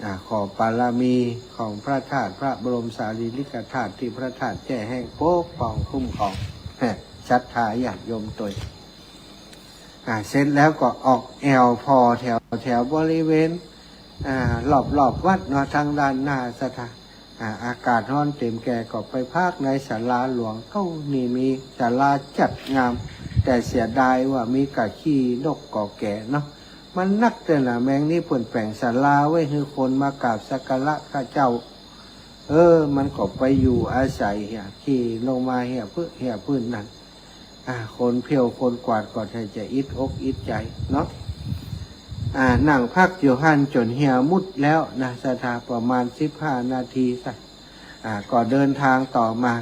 อ่า ขอปารมีของพระธาตุ พระบรมสารีริกธาตุตี้พระธาตุแจ้แห้งปกป้องคุ้มครอง ศรัทธาญาติโยมตวย อ่า เสร็จแล้วก็ออกแอ่วผ่อแถว แถวบริเวณ อ่า รอบๆ วัดเนาะ ตางด้านหน้าศรัทธา อ่า อากาศฮ้อนเต็มแก่ก็ไปพักในศาลาหลวง เก้า นี่มีศาลาจัดงาม แต่เสียดายว่ามีก้าขี้นกกอแก่เนาะ มันนักเตื้อนะ แมงนี้เปิ้นแป๋งศาลาไว้หื้อคนมากราบสักการะข้าเจ้า เออ มันก็ไปอยู่อาศัยเหีย ขี้ลงมาเหียพื้น เหียพื้นนั่น อ่า คนเผี้ยวคนกวาดก็แทบจะอิดอกอิดใจ๋เนาะ อ่า นั่งพักอยู่หั้นจ๋นเหียมุดแล้วนะ ศรัทธา ประมาณสิบห้านาทีซะ อ่า ก็เดินตางต่อมา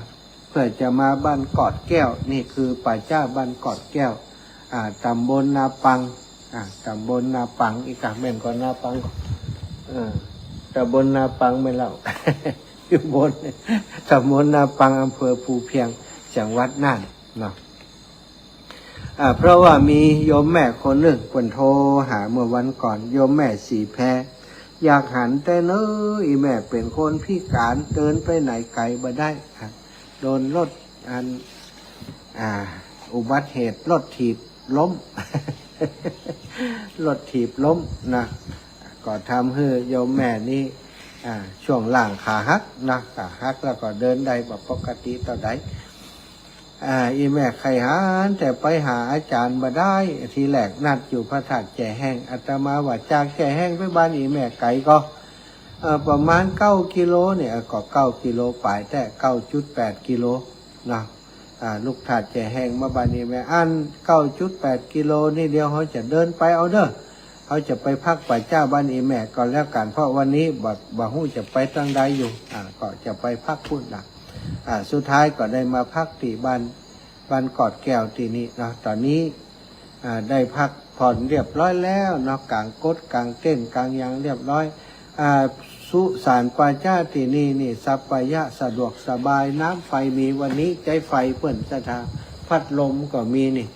เพื่อจะมาบ้านกอดแก้ว นี่คือป่าจ๊าบ้านกอดแก้ว อ่า ต๋ำบลนาปัง อ่า ต๋ำบลนาปัง อีกอะ แม่นก่อนาปัง เออ ต๋ำบลนาปังแม่นแล้ว อยู่บน ต๋ำบลนาปัง อำเภอภูเพียง จังหวัดน่าน เนาะ อ่า เพราะว่ามีโยมแม่คนนึ่งเปิ้นโทรหาเมื่อวันก่อน โยมแม่สีแพ อยากหันแต๊เน้อ อี่แม่เป๋นคนพิก๋าน เดินไปไหนไก๋บ่ได้ อ่ะ โดนรถอัน อ่า อุบัติเหตุรถถีบล้ม รถถีบล้มนะ ก็ทำหื้อโยมแม่นี้ อ่า ช่วงล่างขาหักนะ ขาหักแล้วก็เดินได้บ่ปกติเต้าใด อ่า อี่แม่ใค่หันแต๊ไปหาอาจ๋ารย์บ่ได้ ทีแรกนัดอยู่พระธาตุแจ้แห้ง อาตมาว่าจากแจ้แห้งไปบ้านอี่แม่ไก๋ก่อ เอ่อ ประมาณเก้ากิโลเนี่ย ก็เก้ากิโลป๋ายแต๊ เก้าจุดแปดกิโลเนาะ อ่า ลุกธาตุแจ้แห้งมาบ้านอี่แม่ อันเก้าจุดแปดกิโลนี่เดี๋ยวเฮาจะเดินไปเอาเน้อ เฮาจะไปพักป่าจ๊าบ้านอี่แม่ก่อนแล้วกั๋น เพราะวันนี้บ่ บ่ฮู้จะไปตางใดอยู่ อ่า ก็จะไปพักปู๊นนะ อ่า สุดท้ายก็ได้มาพักตี้บ้าน บ้านกอดแก้วตี้นี่เนาะ ต๋อนนี้ อ่า ได้พักผ่อนเรียบร้อยแล้วเนาะ ก๋างก๊ดก๋างเต็นท์ก๋างหยังเรียบร้อย อ่า สุสานป่าจ๊าตี้นี่นี่ สัปปายะสะดวกสบาย น้ำไฟมี วันนี้ใจ๊ไฟเปิ้นศรัทธา พัดลมก็มีนี่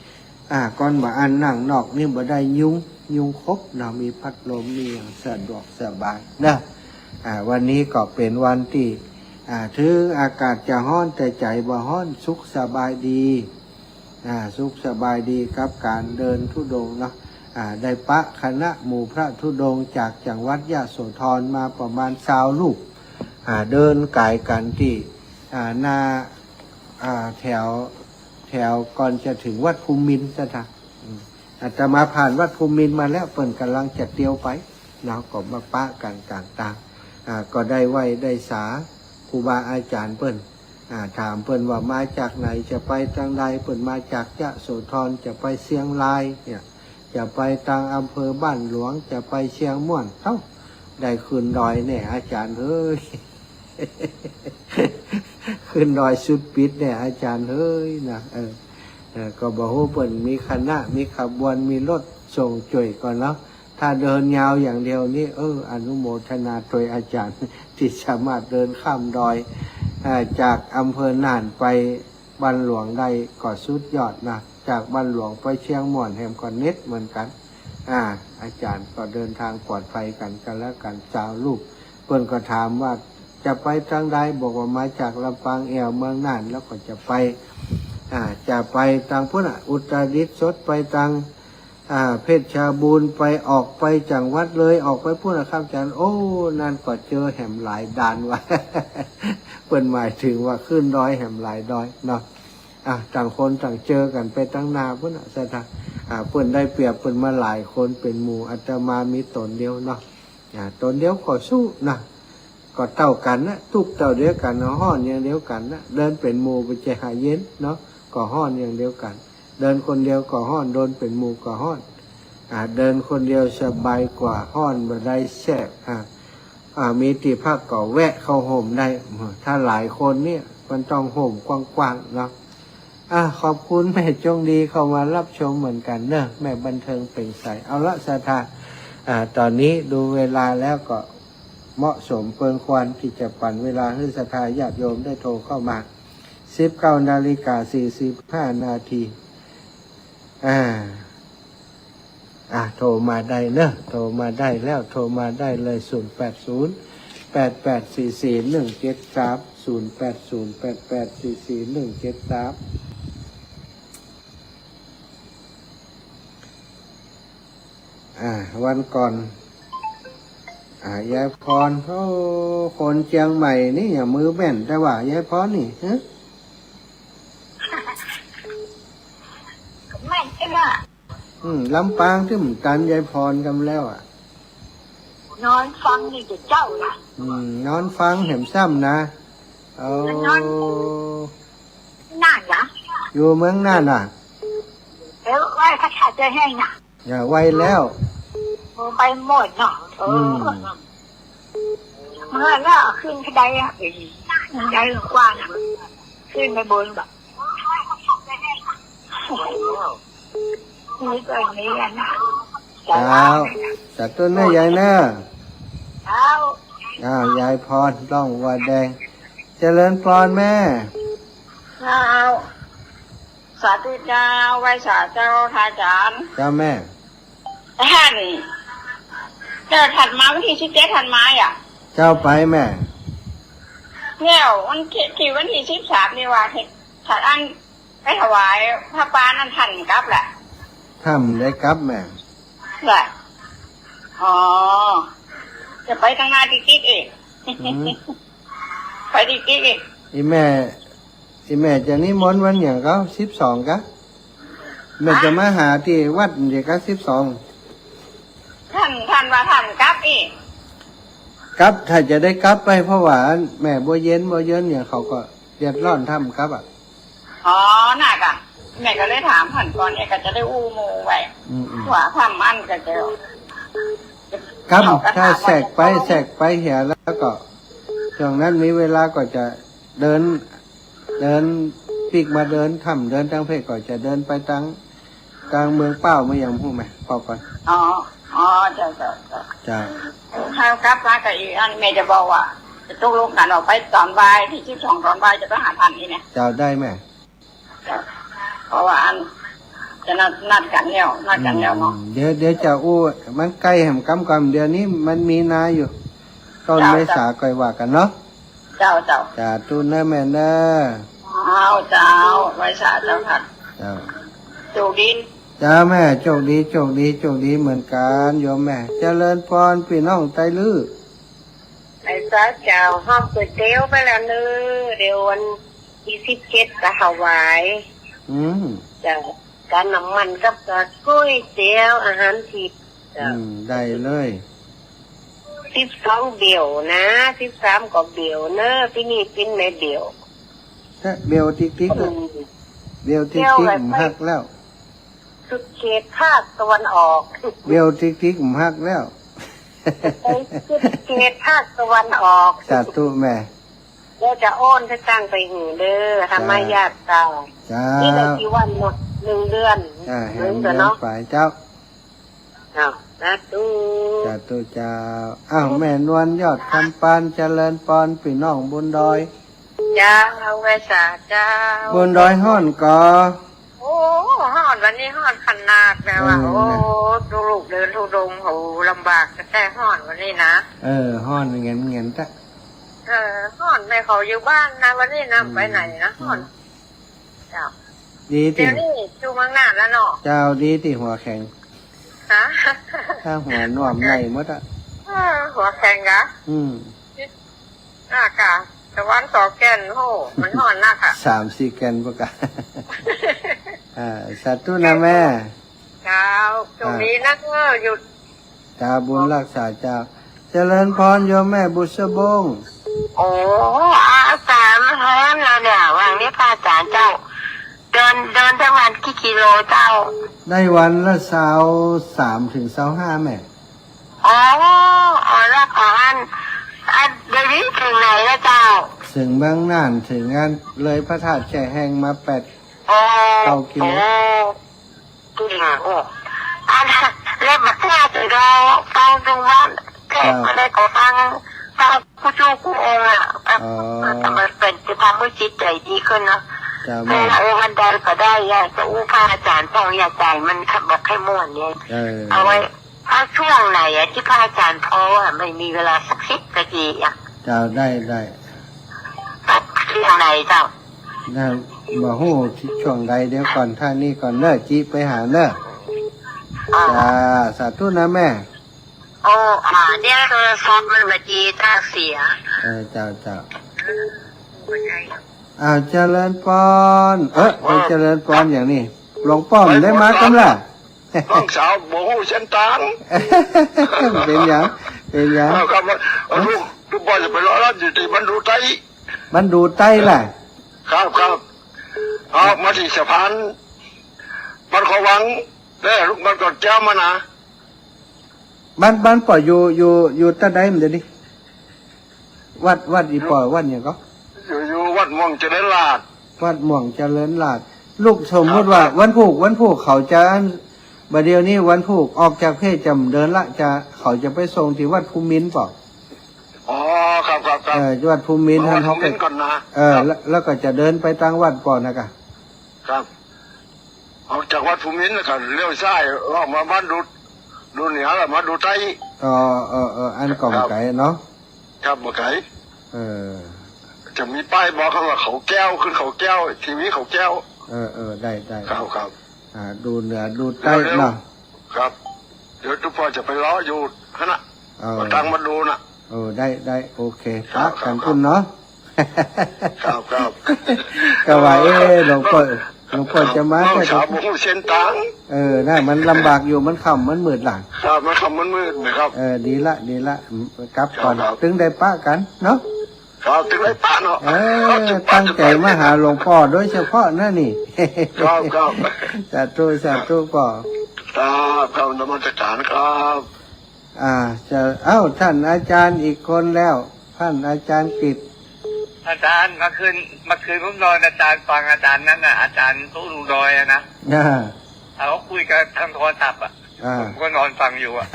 อ่า ก่อนบ่าอั้นนั่งนอกนี่บ่ได้ยุง ยุงขบเนาะ มีพัดลมมีอย่างสะดวกสบายเนาะ อ่า วันนี้ก็เป๋นวันตี้ อ่า ถึงอากาศจะฮ้อนแต่ใจ๋บ่ฮ้อน สุขสบายดี อ่า สุขสบายดีกับก๋านเดินธุดงค์เนาะ อ่า ได้ปะคณะหมู่พระธุดงค์จากจังหวัดยโสธรมาประมาณซาวรูป อ่า เดินก๋ายกั๋นตี้ อ่า หน้า อ่า แถว แถวก่อนจะถึงวัดภูมินทร์ศรัทธา อืม อาตมาผ่านวัดภูมินทร์มาแล้ว เปิ้นก่ำลังจะเตียวไป เฮาก็มาปะกั๋นก๋างตาง อ่า ก็ได้ไหว้ได้สาครูบาอาจ๋ารย์เปิ้น อ่า ถามเปิ้นว่ามาจากไหน จะไปตางใด เปิ้นมาจากยโสธร จะไปเชียงรายเนี่ย จะไปตางอำเภอบ้านหลวง จะไปเชียงม่วน เอ้า ได้ขึ้นดอยแน่อาจ๋ารย์เฮ้ย ขึ้นดอยสุดปิดแน่อาจ๋ารย์เฮ้ยนะ เออ เออ ก็บ่ฮู้เปิ้นมีคณะ มีขบวน มีรถส่งจ้วยก่อเนาะ ถ้าเดินยาวอย่างเดียวนี่ เออ อนุโมทนาตวยอาจ๋ารย์ ตี้สามารถเดินข้ามดอย เอ่อ จากอำเภอน่านไปบ้านหลวงได้ก็สุดยอดนะ จากบ้านหลวงไปเชียงม่วนแหมก็เหน็ดเหมือนกั๋น อ่า อาจ๋ารย์ก็เดินตางปลอดภัยกั๋น กั๋นแล้วกั๋น ซาวรูป เปิ้นก็ถามว่าจะไปตางใด บอกว่ามาจากลำปางแอ่วเมืองน่าน แล้วก็จะไป อ่า จะไปตางปู๊นน่ะ อุตรดิตถ์สด ไปตาง อ่า เพชรบูรณ์ ไป ออกไปจังหวัดเลย ออกไปปู๊นน่ะครับอาจ๋ารย์ โอ้ นั่นก็เจอแหมหลายด่านว่ะ เปิ้นหมายถึงว่าขึ้นดอยแหมหลายดอยเนาะ อ่ะ ต่างคนต่างเจอกั๋นไปตางหน้าปู๊นน่ะ ศรัทธา อ่า เปิ้นได้เปรียบ เปิ้นมาหลายคนเป๋นหมู่ อาตมามีต๋นเดียวเนาะ อ่า ต๋นเดียวก็สู้นะ ก็เต้ากั๋นนะ ตุ๊กข์เต้าเดียวกั๋น ฮ้อนอย่างเดียวกั๋นนะ เดินเป๋นหมู่บ่ใจ้หาเย็นเนาะ ก็ฮ้อนอย่างเดียวกั๋น เดินคนเดียวก็ฮ้อน เดินเป๋นหมู่ก็ฮ้อน อ่า เดินคนเดียวสบายกว่า ฮ้อนบ่ได้แสบ อ่า อ่า มีตี้พักก็แวะเข้าฮ่มได้ ถ้าหลายคนเนี่ยมันต้องฮ่มกว้างๆเนาะ อ่ะ ขอบคุณแม่จงดีเข้ามารับชมเหมือนกั๋นเนอะ แม่บันเทิงเปล่งใส เอาละศรัทธา อ่า ต๋อนนี้ดูเวลาแล้วก็เหมาะสมเปิงควรตี้จะปั๋นเวลาหื้อศรัทธาญาติโยมได้โทรเข้ามา สิบเก้านาฬิกาสี่สิบห้านาที อ่า อ่ะ โทรมาได้เนอะ โทรมาได้แล้ว โทรมาได้เลย ศูนย์แปดศูนย์ แปดแปดสี่สี่หนึ่งเจ็ดสาม ศูนย์แปดศูนย์ แปดแปดสี่สี่หนึ่งเจ็ดสาม อ่า วันก่อน อ่า ยายพร โอ้ คนเจียงใหม่นี่ อย่างมือแม่นแต๊ว่ะ ยายพรนี่ ฮะ แม่นใจ้ละ อืม ลำปางตี้มันตันยายพรกำแล้วอ่ะ นอนฟังนี่จะเจ้าละ อืม นอนฟังแหมซ้ำนะ โอ้ นอน น่านละ อยู่เมืองน่านน่ะ เออ ไหว้พระธาตุแจ้แห้งน่ะ อย่าไหว้แล้ว โอ้ ไปหมดเนาะ เออ อืม เมื่อแล้วขึ้นบันไดอ่ะ บันไดกว้างอ่ะ ขึ้นไปบนบ่ นี่ก็อย่างนี้อ่ะนะ เจ้า สาธุเนอะยายเนอะ เจ้า อ้าว ยายพร ร่องวัวแดง เจริญพรแม่ เจ้า สาธุเจ้า ไหว้สาเจ้า พระอาจารย์ เจ้าแม่ ท่าน เจ้า ท่านมาวันตี้สิบเจ็ด ท่านมาอ่ะ เจ้าไปแม่ แล้ววันตี้ ตี้วันตี้สิบสามนี่ว่า ท่านอันไปถวายผ้าป่านั้น ท่านกลับละ ท่านได้กลับแม่ ละ อ๋อ จะไปตังหน้าติ๊กๆ เอง อืม ไปติ๊กๆ เอง อีแม่ อีแม่จะนิมนต์วันหยังก็ สิบสอง กะ แม่จะมาหาตี้วัดเดี๋ยวกะ สิบสอง ท่าน ท่านว่าท่านกลับอีก กลับ ถ้าจะได้กลับไป เพราะว่าแม่บ่เย็นบ่เยินเนี่ย เขาก็เดือดร้อนถ้ำกลับอ่ะ อ๋อ น่ะกะ แม่ก็เลยถามท่านก่อนเนี่ย ก็จะได้อู้หมู่ไว้ อืมๆ ว่าถ้ำอันก็จะ กลับ เขาก็ถามว่า ถ้าแสกไป จะต้อง แสกไปเหียแล้วก็ ช่วงนั้นมีเวลาก็จะ เดิน เดินปิ๊กมาเดินถ้ำเดินตางเพศก็จะเดินไปตาง ตางเมืองเป้า ไม่ยังฮู้ไหม เป้าก่อน อ๋อ อ๋อ เจ้า เจ้า เจ้า เจ้า ถ้ากลับมาก็อีกอัน แม่จะบอกว่า จะตกลงกั๋นออกไปตอนบ่าย ตี้สิบสอง ตอนบ่ายจะไปหาท่านนี่เนี่ย เจ้า ได้แม่ เจ้า เพราะว่าอัน จะนัด นัดกั๋นแล้ว นัดกั๋นแล้วเนาะ อืม เดี๋ยว เดี๋ยวจะอู้ มันใก้แหมกำก่อน เดี๋ยวนี้มันมีนาอยู่ ต้น เจ้า เมษา เจ้า ก่อยว่ากั๋นเนาะ เจ้า เจ้า สาธุเน้อแม่เน้อ เจ้า เจ้า ไหว้สาเจ้าค่ะ เจ้า โชคดี เจ้าแม่ โชคดี โชคดี โชคดีเหมือนกั๋นโยมแม่ เจริญพรปี้น้องไตรลื้อ ไหว้สาเจ้า ห้ามก๋วยเตี๋ยวไปแล้วเน้อ เดี๋ยววันตี้สิบเจ็ดจะถวาย อืม เจ้า ก๋านน้ำมันกับก๋วยเตี๋ยว อาหารทิพย์ เจ้า อืม ได้เลย สิบสองเบียวนะ สิบสามก็เบียวเน้อ ปี๋นี้เป๋นแม่เบียว ใช่ เบียวติ๊กๆ อืม เบียวติ๊กๆ เบียวอะไร บ่ฮักแล้ว สุดเขตภาคตะวันออก เบียวติ๊กๆ บ่ฮักแล้ว ไปสุดเขตภาคตะวันออก สาธุแม่ เดี๋ยวจะโอนสตางค์ไปหื้อเน้อ ธรรมญาติเจ้า เจ้า นี่ได้กี่วันเนาะ หนึ่งเดือน อ่า หนึ่งเดือนเนาะ แหมเดือนไปเจ้า เนาะ สาธุ สาธุเจ้า อ้าว แม่นวลยอดคำปาน เจริญพรปี้น้องบุญดอย เจ้า ไหว้สาเจ้า บุญดอยฮ้อนก่อ โอ้ ฮ้อนวันนี้ฮ้อนขนาดแบบว่า อืม โอ้ นะ ลูกเดินธุดงค์ โห ลำบากแต๊ๆ ฮ้อนวันนี้นะ เออ ฮ้อนเงินๆ ตะ เออ ฮ้อน แม่เขาอยู่บ้านนะ วันนี้นะ อืม ไปไหนนะ ฮ้อน อืม เจ้า ดีตี้ เดี๋ยวนี้อยู่เมืองน่านแล้วเนาะ เจ้า ดีตี้หัวแข็ง ฮะ ถ้าหัวหนวมในหมดอะ เออ หัวแข็งกะ อืม น่ะกะ ตะวันสองแก่น โห มันฮ้อนนักอะ สามสี่แก่นปะกะ อ่า สาธุนะแม่ เจ้า โชคดีนะ เออ หยุด เจ้า บุญรักษาเจ้า เจริญพรโยมแม่บุษบง โอ้ อาสามเฮิรนแล้วเนี่ย ว่างี้พระอาจารย์เจ้า เดิน เดินจักวันกี่กิโลเจ้า ได้วันละซาวสามถึงซาวห้าแม่ อ๋อ อ๋อ แล้วของอัน อันเดี๋ยวนี้ถึงไหนแล้วเจ้า เถิงเมืองน่าน เถิงอันเลยพระธาตุแช่แห้งมาแปด โอ้ เก้ากิโล โอ้ เก่งอะ โอ้ อันเล็บมาแค่ถึงเราฟังถึงวัน แค่ เจ้า ก็ได้ก็ฟัง ฟังกู้จู้กู้องค์อะ อ๋อ มันเป็น จะทำให้จิตใจดีขึ้นเนาะ เจ้า เวลา แม่ เออ วันใดก็ได้ อยากจะอู้พระอาจารย์ ฟังอยากใจมันบอกให้ม่วนเนี่ย เออ เอาไว้ เอาช่วงไหนอะที่พระอาจารย์พออะ ไม่มีเวลาสักสิบนาทีอะ เจ้า ได้ ได้ ช่วงไหนเจ้า นะ บ่ฮู้ช่วงใด เดี๋ยวก่อน ถ้านี่ก่อนเน้อ จิไปหาเน้อ อ่า จ้า สาธุนะแม่ โอ้ อ่า เดี๋ยวโทรศัพท์มันบ่ดี ถ้าเสีย เออ เจ้า เจ้า อ่า เจริญพร เออ ไปเจริญพรอย่างนี้ หลวงป้อมได้มาก่ำล่ะ น้องสาวบ่ฮู้เส้นตาง เป๋นหยัง เป๋นหยัง ครับ ครับ ลูก ลูกป้อจะไปรอรับอยู่ตี้บ้านดูไต้ บ้านดูไต้ล่ะ ครับ ครับ เอามาตี้สะพาน บ้านขอวัง เด้อ ลูกบ้านก่อนเจ้ามานะ บ้าน บ้านป้ออยู่ อยู่ อยู่ตะใดมันเดี๋ยวนี้ วัด วัดอีป้อ วัดหยังก่อ อยู่ อยู่วัดม่วงเจริญราษฎร์ วัดม่วงเจริญราษฎร์ ลูกสมมุติว่า ครับ วันพูก วันพูกเขาจะ บ่าเดี่ยวนี้วันพูกออกจากเพศจะเดินละ จะ เขาจะไปส่งตี้วัดภูมินทร์ป้อ อ๋อ ครับ ครับ ครับ เออ วัดภูมินทร์ อ๋อ หั้นเขาไป วัดภูมินทร์ก่อนนะ เออ ครับ แล้ว แล้วก็จะเดินไปตางวัดป้อนะกะ ครับ ออกจากวัดภูมินทร์แล้วก็เลี้ยวซ้ายออกมาบ้านดู ดูเหนือแล้วมาดูใต้ อ๋อ เออ เออ อันก็บ่ไก๋เนาะ ครับ บ่ไก๋ เออ จะมีป้ายบอกว่าเขาแก้ว ขึ้นเขาแก้ว ทีวีเขาแก้ว เออ เออ ได้ ได้ ครับ ครับ อ่า ดูเหนือดูใต้เนาะ ครับ เดี๋ยวตุ๊กป้อจะไปรออยู่หั้นน่ะ เออ มาตั้งมาดูน่ะ เออ ได้ ได้ โอเค ครับ ปะกั๋น ครับ ปุ้นเนาะ ครับ ครับ ก็ว่า เอ๊ะ หลวงป้อ หลวงป้อจะมา ครับ ก็จะ บ่ฮู้เส้นตาง เออ น่ะ มันลำบากอยู่ มันค่ำมันมืดล่ะ ครับ มันค่ำมันมืดนะครับ เออ ดีละ ดีละ อืม กลับก่อน ครับ ครับ ตึงได้ปะกั๋นเนาะ ครับ ตึงได้ปะเนาะ เออ ครับ ตึงปะ ตั้งใจ๋มาหาหลวงป้อโดยเฉพาะนะนี่ ครับ ครับ สาธุ สาธุป้อ ครับ ครับ นมัสการครับ อ่า จะ เอ้า ท่านอาจารย์อีกคนแล้ว ท่านอาจารย์กิตติ์ อาจารย์ เมื่อคืน เมื่อคืนผมนอน อาจารย์ฟังอาจารย์นั้นน่ะ อาจารย์ตู้ลุงดอยอะนะ อ่า เขาคุยกันทางโทรศัพท์อะ อ่า ผมก็นอนฟังอยู่อะ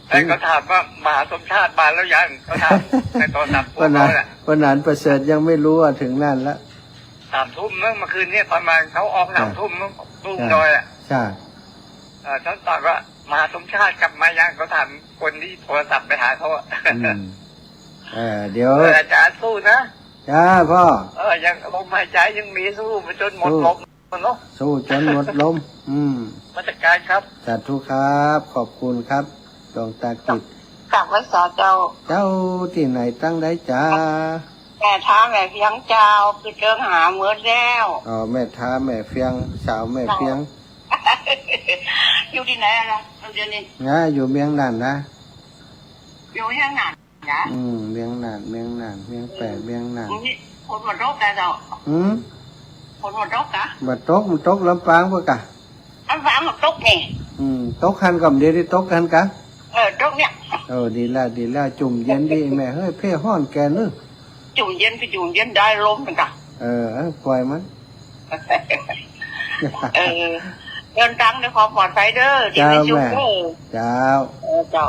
แล้วเขาถามว่า มหาสมชาติมาแล้วยัง เขาถามในโทรศัพท์พวกเขาน่ะ ป้อหนาน ป้อหนานประเสริฐยังไม่รู้ว่าถึงนั่นละ สามทุ่มมั้ง เมื่อคืนเนี่ย ประมาณเขาออก อ่า สามทุ่มมั้ง ตู้ลุงดอยอะ ใช่ เออ ท่านตอบว่า มหาสมชาติกลับมายัง เขาถามคนที่โทรศัพท์ไปหาเขาอะ อืม เออ เดี๋ยว เออ อาจารย์สู้นะ จ้าป้อ เออ ยังลมหายใจยังมี สู้ไปจนหมดลมเนาะ สู้จนหมดลม อืม นมัสการครับ สาธุครับ ขอบคุณครับ หลวงตากิตติ์ กราบไหว้สาเจ้า เจ้าตี้ไหนตังใดจ๊ะ แม่ท้าแม่เฟียงเจ้า คือเจิงหาเมิดแล้ว อ๋อ แม่ท้าแม่เฟียง สาวแม่เฟียง อยู่ตี้ไหนอะล่ะ เดี๋ยวนี้ นะ อยู่เวียงน่านนะ อยู่เวียงน่าน นะ อืม เวียงน่าน เวียงน่าน เวียงแปะ เวียงน่าน นี่ฝนบ่ตกกะเจ้า อืม ฝนบ่ตกกะ บ่ตก มันตกลำปางพุ้นกะ ลำปางมันตกนี่ อืม ตกหั้นก่อ เดี๋ยวนี้ตกหั้นกะ เออ ตกเนี่ย เออ ดีแล้ว ดีแล้ว จุ่มเย็นดีแม่ เฮ้ย เพ่ฮ้อนแก่นึ จุ่มเย็นไปจุ่มเย็นได้ลมมันกะ เออ เออ ปล่อยมัน เออ เดินตางด้วยความปลอดภัยเด้อ เจ้า เดี๋ยวไม่จุกเด้อ แม่ เจ้า เออ เจ้า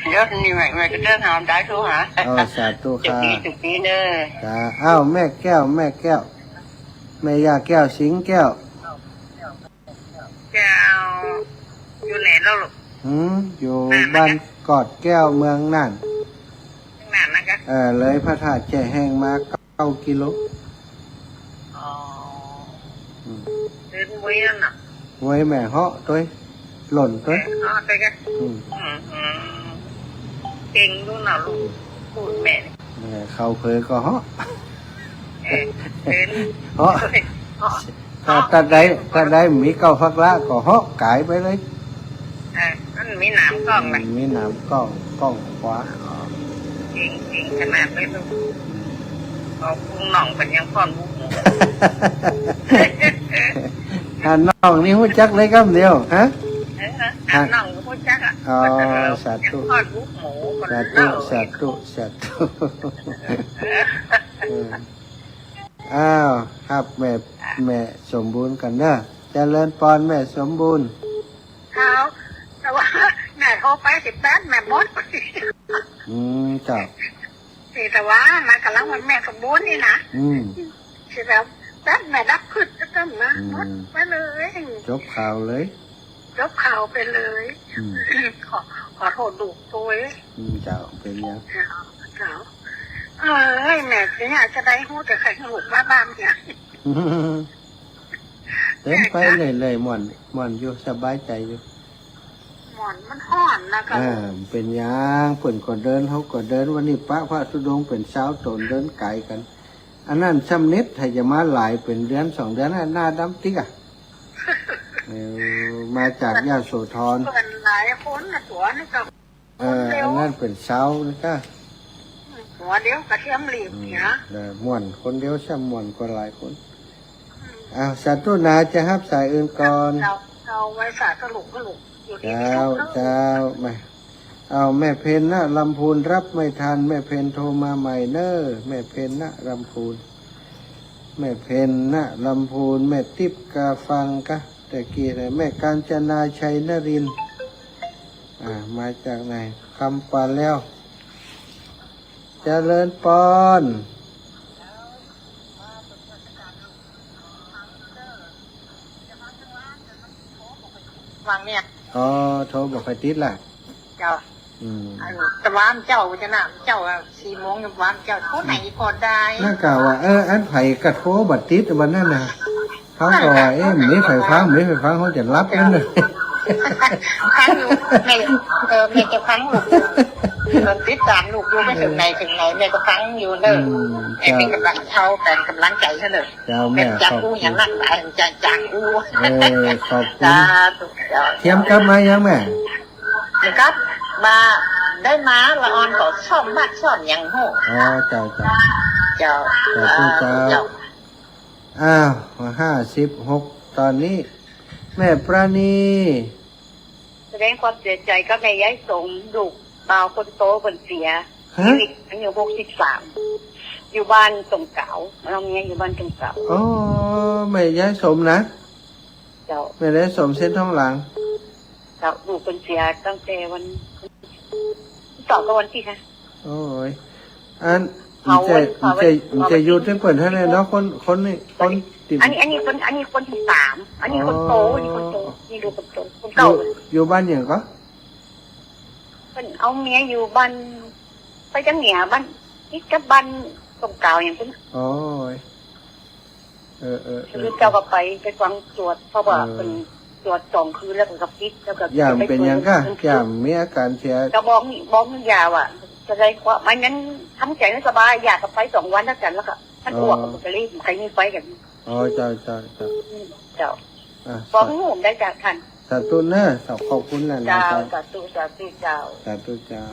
เดี๋ยวนี้แม่ แม่ก็เดินหาได้โทรหา เออ สาธุครับ จุกดีจุกดีเด้อ จ้า อ้าว แม่แก้ว แม่แก้ว แม่ย่าแก้ว สิงห์แก้ว เจ้า อยู่ไหนแล้วลูก หืม อยู่ น่านนะ บ้านกอดแก้ว เมืองน่าน เมืองน่านนะกะ เออ เลยพระธาตุแจ้แห้งมา เก้ากิโล อ๋อ อืม เดินเว้ยนั่นน่ะ เว้ยแม่เฮาะตวย หล่นตวย แม่เฮาะตวยกะ อืม อืม อืม เก่งอยู่เนาะลูก พูดแม่ แม่เขาเผลอก็เฮาะ เออ เดิน เฮาะ เฮาะ ถ้า ถ้าได้ ถ้าได้มีเก้าพักละก็เฮาะก๋ายไปเลย เออ มันมีหนามก้องนะ อืม มีหนามก้อง ก้องขวา อ๋อ เก่ง เก่งขนาดเลยลูก ขอบคุณน้องเปิ้นยังป้อนลูกหมู หาน้องนี่ฮู้จักเลยกำเดียว ฮะ เออ หาน้องก็ฮู้จักอะ อ๋อ สาธุ ยังป้อนลูกหมู สาธุ สาธุ สาธุ เออ อ้าว ครับ แม่ แม่สมบูรณ์กั๋นเนาะ เจริญปอนแม่สมบูรณ์ เจ้า แต่ว่าแม่โทรไปสิบแปด แม่หมด อืม เจ้า แต่ว่ามันก่ำลังวันแม่สมบูรณ์นี่นะ อืม สิบแปด แม่ดับขึ้นก็ต้องนะ อืม หมดไปเลย จบข่าวเลย จบข่าวไปเลย อืม ขอ ขอโทษลูกตวย อืม เจ้า เป๋นหยัง เจ้า เจ้า เอ้ย แม่สิอยากจะได้ฮู้แต่ใครลูกมาบ้างเนี่ย เป๋นไปเรื่อยๆ ม่วน ม่วนอยู่ สบายใจ๋อยู่ ม่วน มันฮ้อนนะกะ อ่า เป๋นหยัง เปิ้นก็เดิน เฮาก็เดิน วันนี้ปะพระธุดงค์เป๋นซาวต๋นเดินก๋ายกั๋น อันนั้นซ้ำนิด ถ้าจะมาหลายเป๋นเดือนสองเดือนน่ะ หน้าดำติ๊กอะ เออ มาจากยโสธร เปิ้นหลายคนนะตั๋วนี่กะ เออ คนเดียว อันนั้นเป๋นซาวนี่กะ หัวเดียวกะเทียมหลีบเนี่ย อืม เออ ม่วน คนเดียวซ้ำม่วนกว่าหลายคน อืม อ้าว สาธุนะ จะฮับสายอื่นก่อน เจ้า เจ้า ไหว้สาธุลูก ลูก อยู่ดีมีสุขเนาะ เจ้า เจ้า มา อ้าว แม่เพ็ญนะลำพูน รับไม่ทัน แม่เพ็ญโทรมาใหม่เน้อ แม่เพ็ญนะลำพูน แม่เพ็ญนะลำพูน แม่ติ๊บกาฟังกะ แต่กี้นะ แม่กาญจนา ชัยนรินทร์ อ่า มาจากไหน คำปาแล้ว เจริญปอน วางเนี่ย อ๋อ โทรบ่ค่อยติดละ เจ้า อืม อันตะวาเมื่อเจ๊าจะนะ เจ๊าอะ สี่โมงตะวาเมื่อเจ๊า โทรไหนก็ได้ นั่นกะว่า เออ อันใผกะโทรบ่ติดวันนั้นน่ะ เฮาก็ว่า เอ๊ะ มีใผฟัง มีใผฟัง เฮาจะหลับนั่นน่ะ ฟังอยู่ แม่ เออ แม่จะฟังลูก เออ ติดต๋ามลูกอยู่ ไปเถิงไหนเถิงไหน แม่ก็ฟังอยู่เน่อ อืม แม่เป๋น เจ้า ก๋ำลังเฮา เป๋นก๋ำลังใจ๋เน่อ เจ้า แม่ แม่ ขอบคุณ จักอู้หยังนักหนา จัก จักอู้ เออ ขอบคุณ สาธุ เจ้า เทียมกลับมายังแม่ กลับมา ได้มาละอ่อนก็ซ่อมบ้านซ่อมหยังฮู้ อ๋อ เจ้า เจ้า เจ้า สาธุ เจ้า เจ้า อ้าว ห้าสิบหก ต๋อนนี้ แม่ปราณี แสดงความเสียใจ๋กับแม่ยายสม ลูกบ่าวคนโตเปิ้นเสีย ฮะ ชีวิตอายุหกสิบสาม อยู่บ้านตรงเก๋า เฮาเมียอยู่บ้านตรงเก๋า อ๋อ แม่ยายสมนะ เจ้า แม่ยายสมเส้นทองหลาง เจ้า ลูกเปิ้นเสียตั้งแต่วัน สองกับวันที่นะ โอ้ย อัน เผาวัน จะ เผาวัน จะ จะอยู่ตึงเปิ้นหั้นแหละเนาะ คน คนนี้ คนติด อันนี้ อันนี้คน อันนี้คนที่สาม อันนี้คนโต อ๋อ อันนี้คนโต นี่ลูกคนโต คนเก่า อยู่ อยู่บ้านหยังก่อ เปิ้นเอาเมียอยู่บ้าน ไปตางเหนือ บ้านติดกับบ้านตรงเก๋าหยังเปิ้น โอ้ย เออ เออ เออ คือเจ้าก็ไป ไปฟังสวด เพราะว่า เออ เปิ้นสวดสองคืนแล้วก็ปิด แล้วก็ ย่าเป๋นหยังก่อ ไปเปิด ย่ามีอาก๋านเสีย ก็บอกนี่ บอกนี่ยาว่า จะได้ความ มันยังทำใจ๋ไม่สบาย อยากจะไปสองวันแล้วกั๋น แล้วก็มันอ้วก อ๋อ มันก็เลยใครมีไปกั๋น อ๋อ เจ้า เจ้า เจ้า อืม เจ้า อ่ะ บอก สา นี่ผมได้จากท่าน สาธุเนอะ ขอบคุณหลายๆ เจ้า เจ้า สาธุ สาธุ เจ้า สาธุเจ้า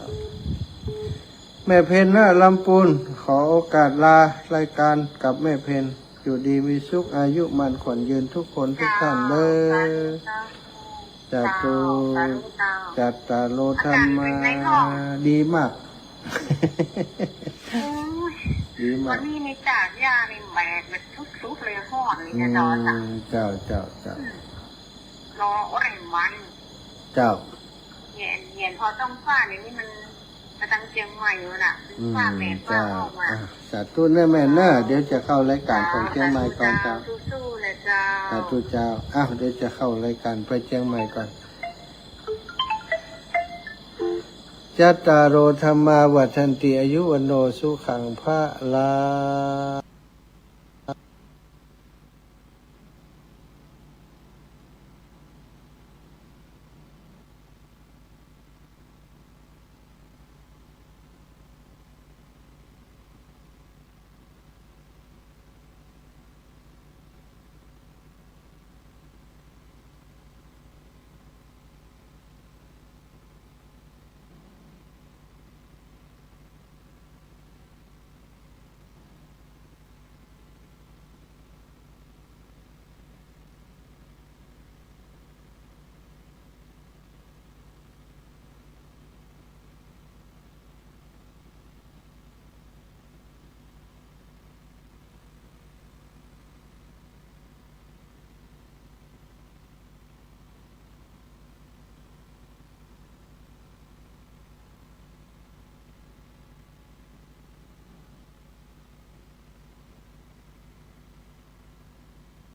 แม่เพ็ญนะ ลำปูน ขอโอกาสลารายก๋านกับแม่เพ็ญ อยู่ดีมีสุข อายุมั่นขวัญยืนทุกคนทุกท่านเด้อ เจ้า สาธุ เจ้า สาธุเจ้า จัตตาโร ธัมมา อากาศเป๋นไงพ่อ ดีมาก โอ้ย ดีมาก วันนี้ในตากหญ้านี่แบกแบบสุดๆเลย ฮ้อนเลยนะ อืม เจ้า เจ้า เจ้า เจ้า อืม รอโอ้ยมัน เจ้า เย็น เย็น พอต้องฟ้าอย่างนี้มัน มาทางเจียงใหม่อยู่น่ะ อืม ฟ้าแม่ฟ้า เจ้า ออกมา อ่ะ สาธุเนอะแม่เนอะ เดี๋ยวจะเข้ารายก๋านของเจียงใหม่ก่อนเจ้า สาธุเจ้า สู้ๆเลยเจ้า สาธุเจ้า อ้าว เดี๋ยวจะเข้ารายก๋านไปเจียงใหม่ก่อน จัตตาโร ธัมมา วัฑฒันติ อายุ วัณโณ สุขัง พะลัง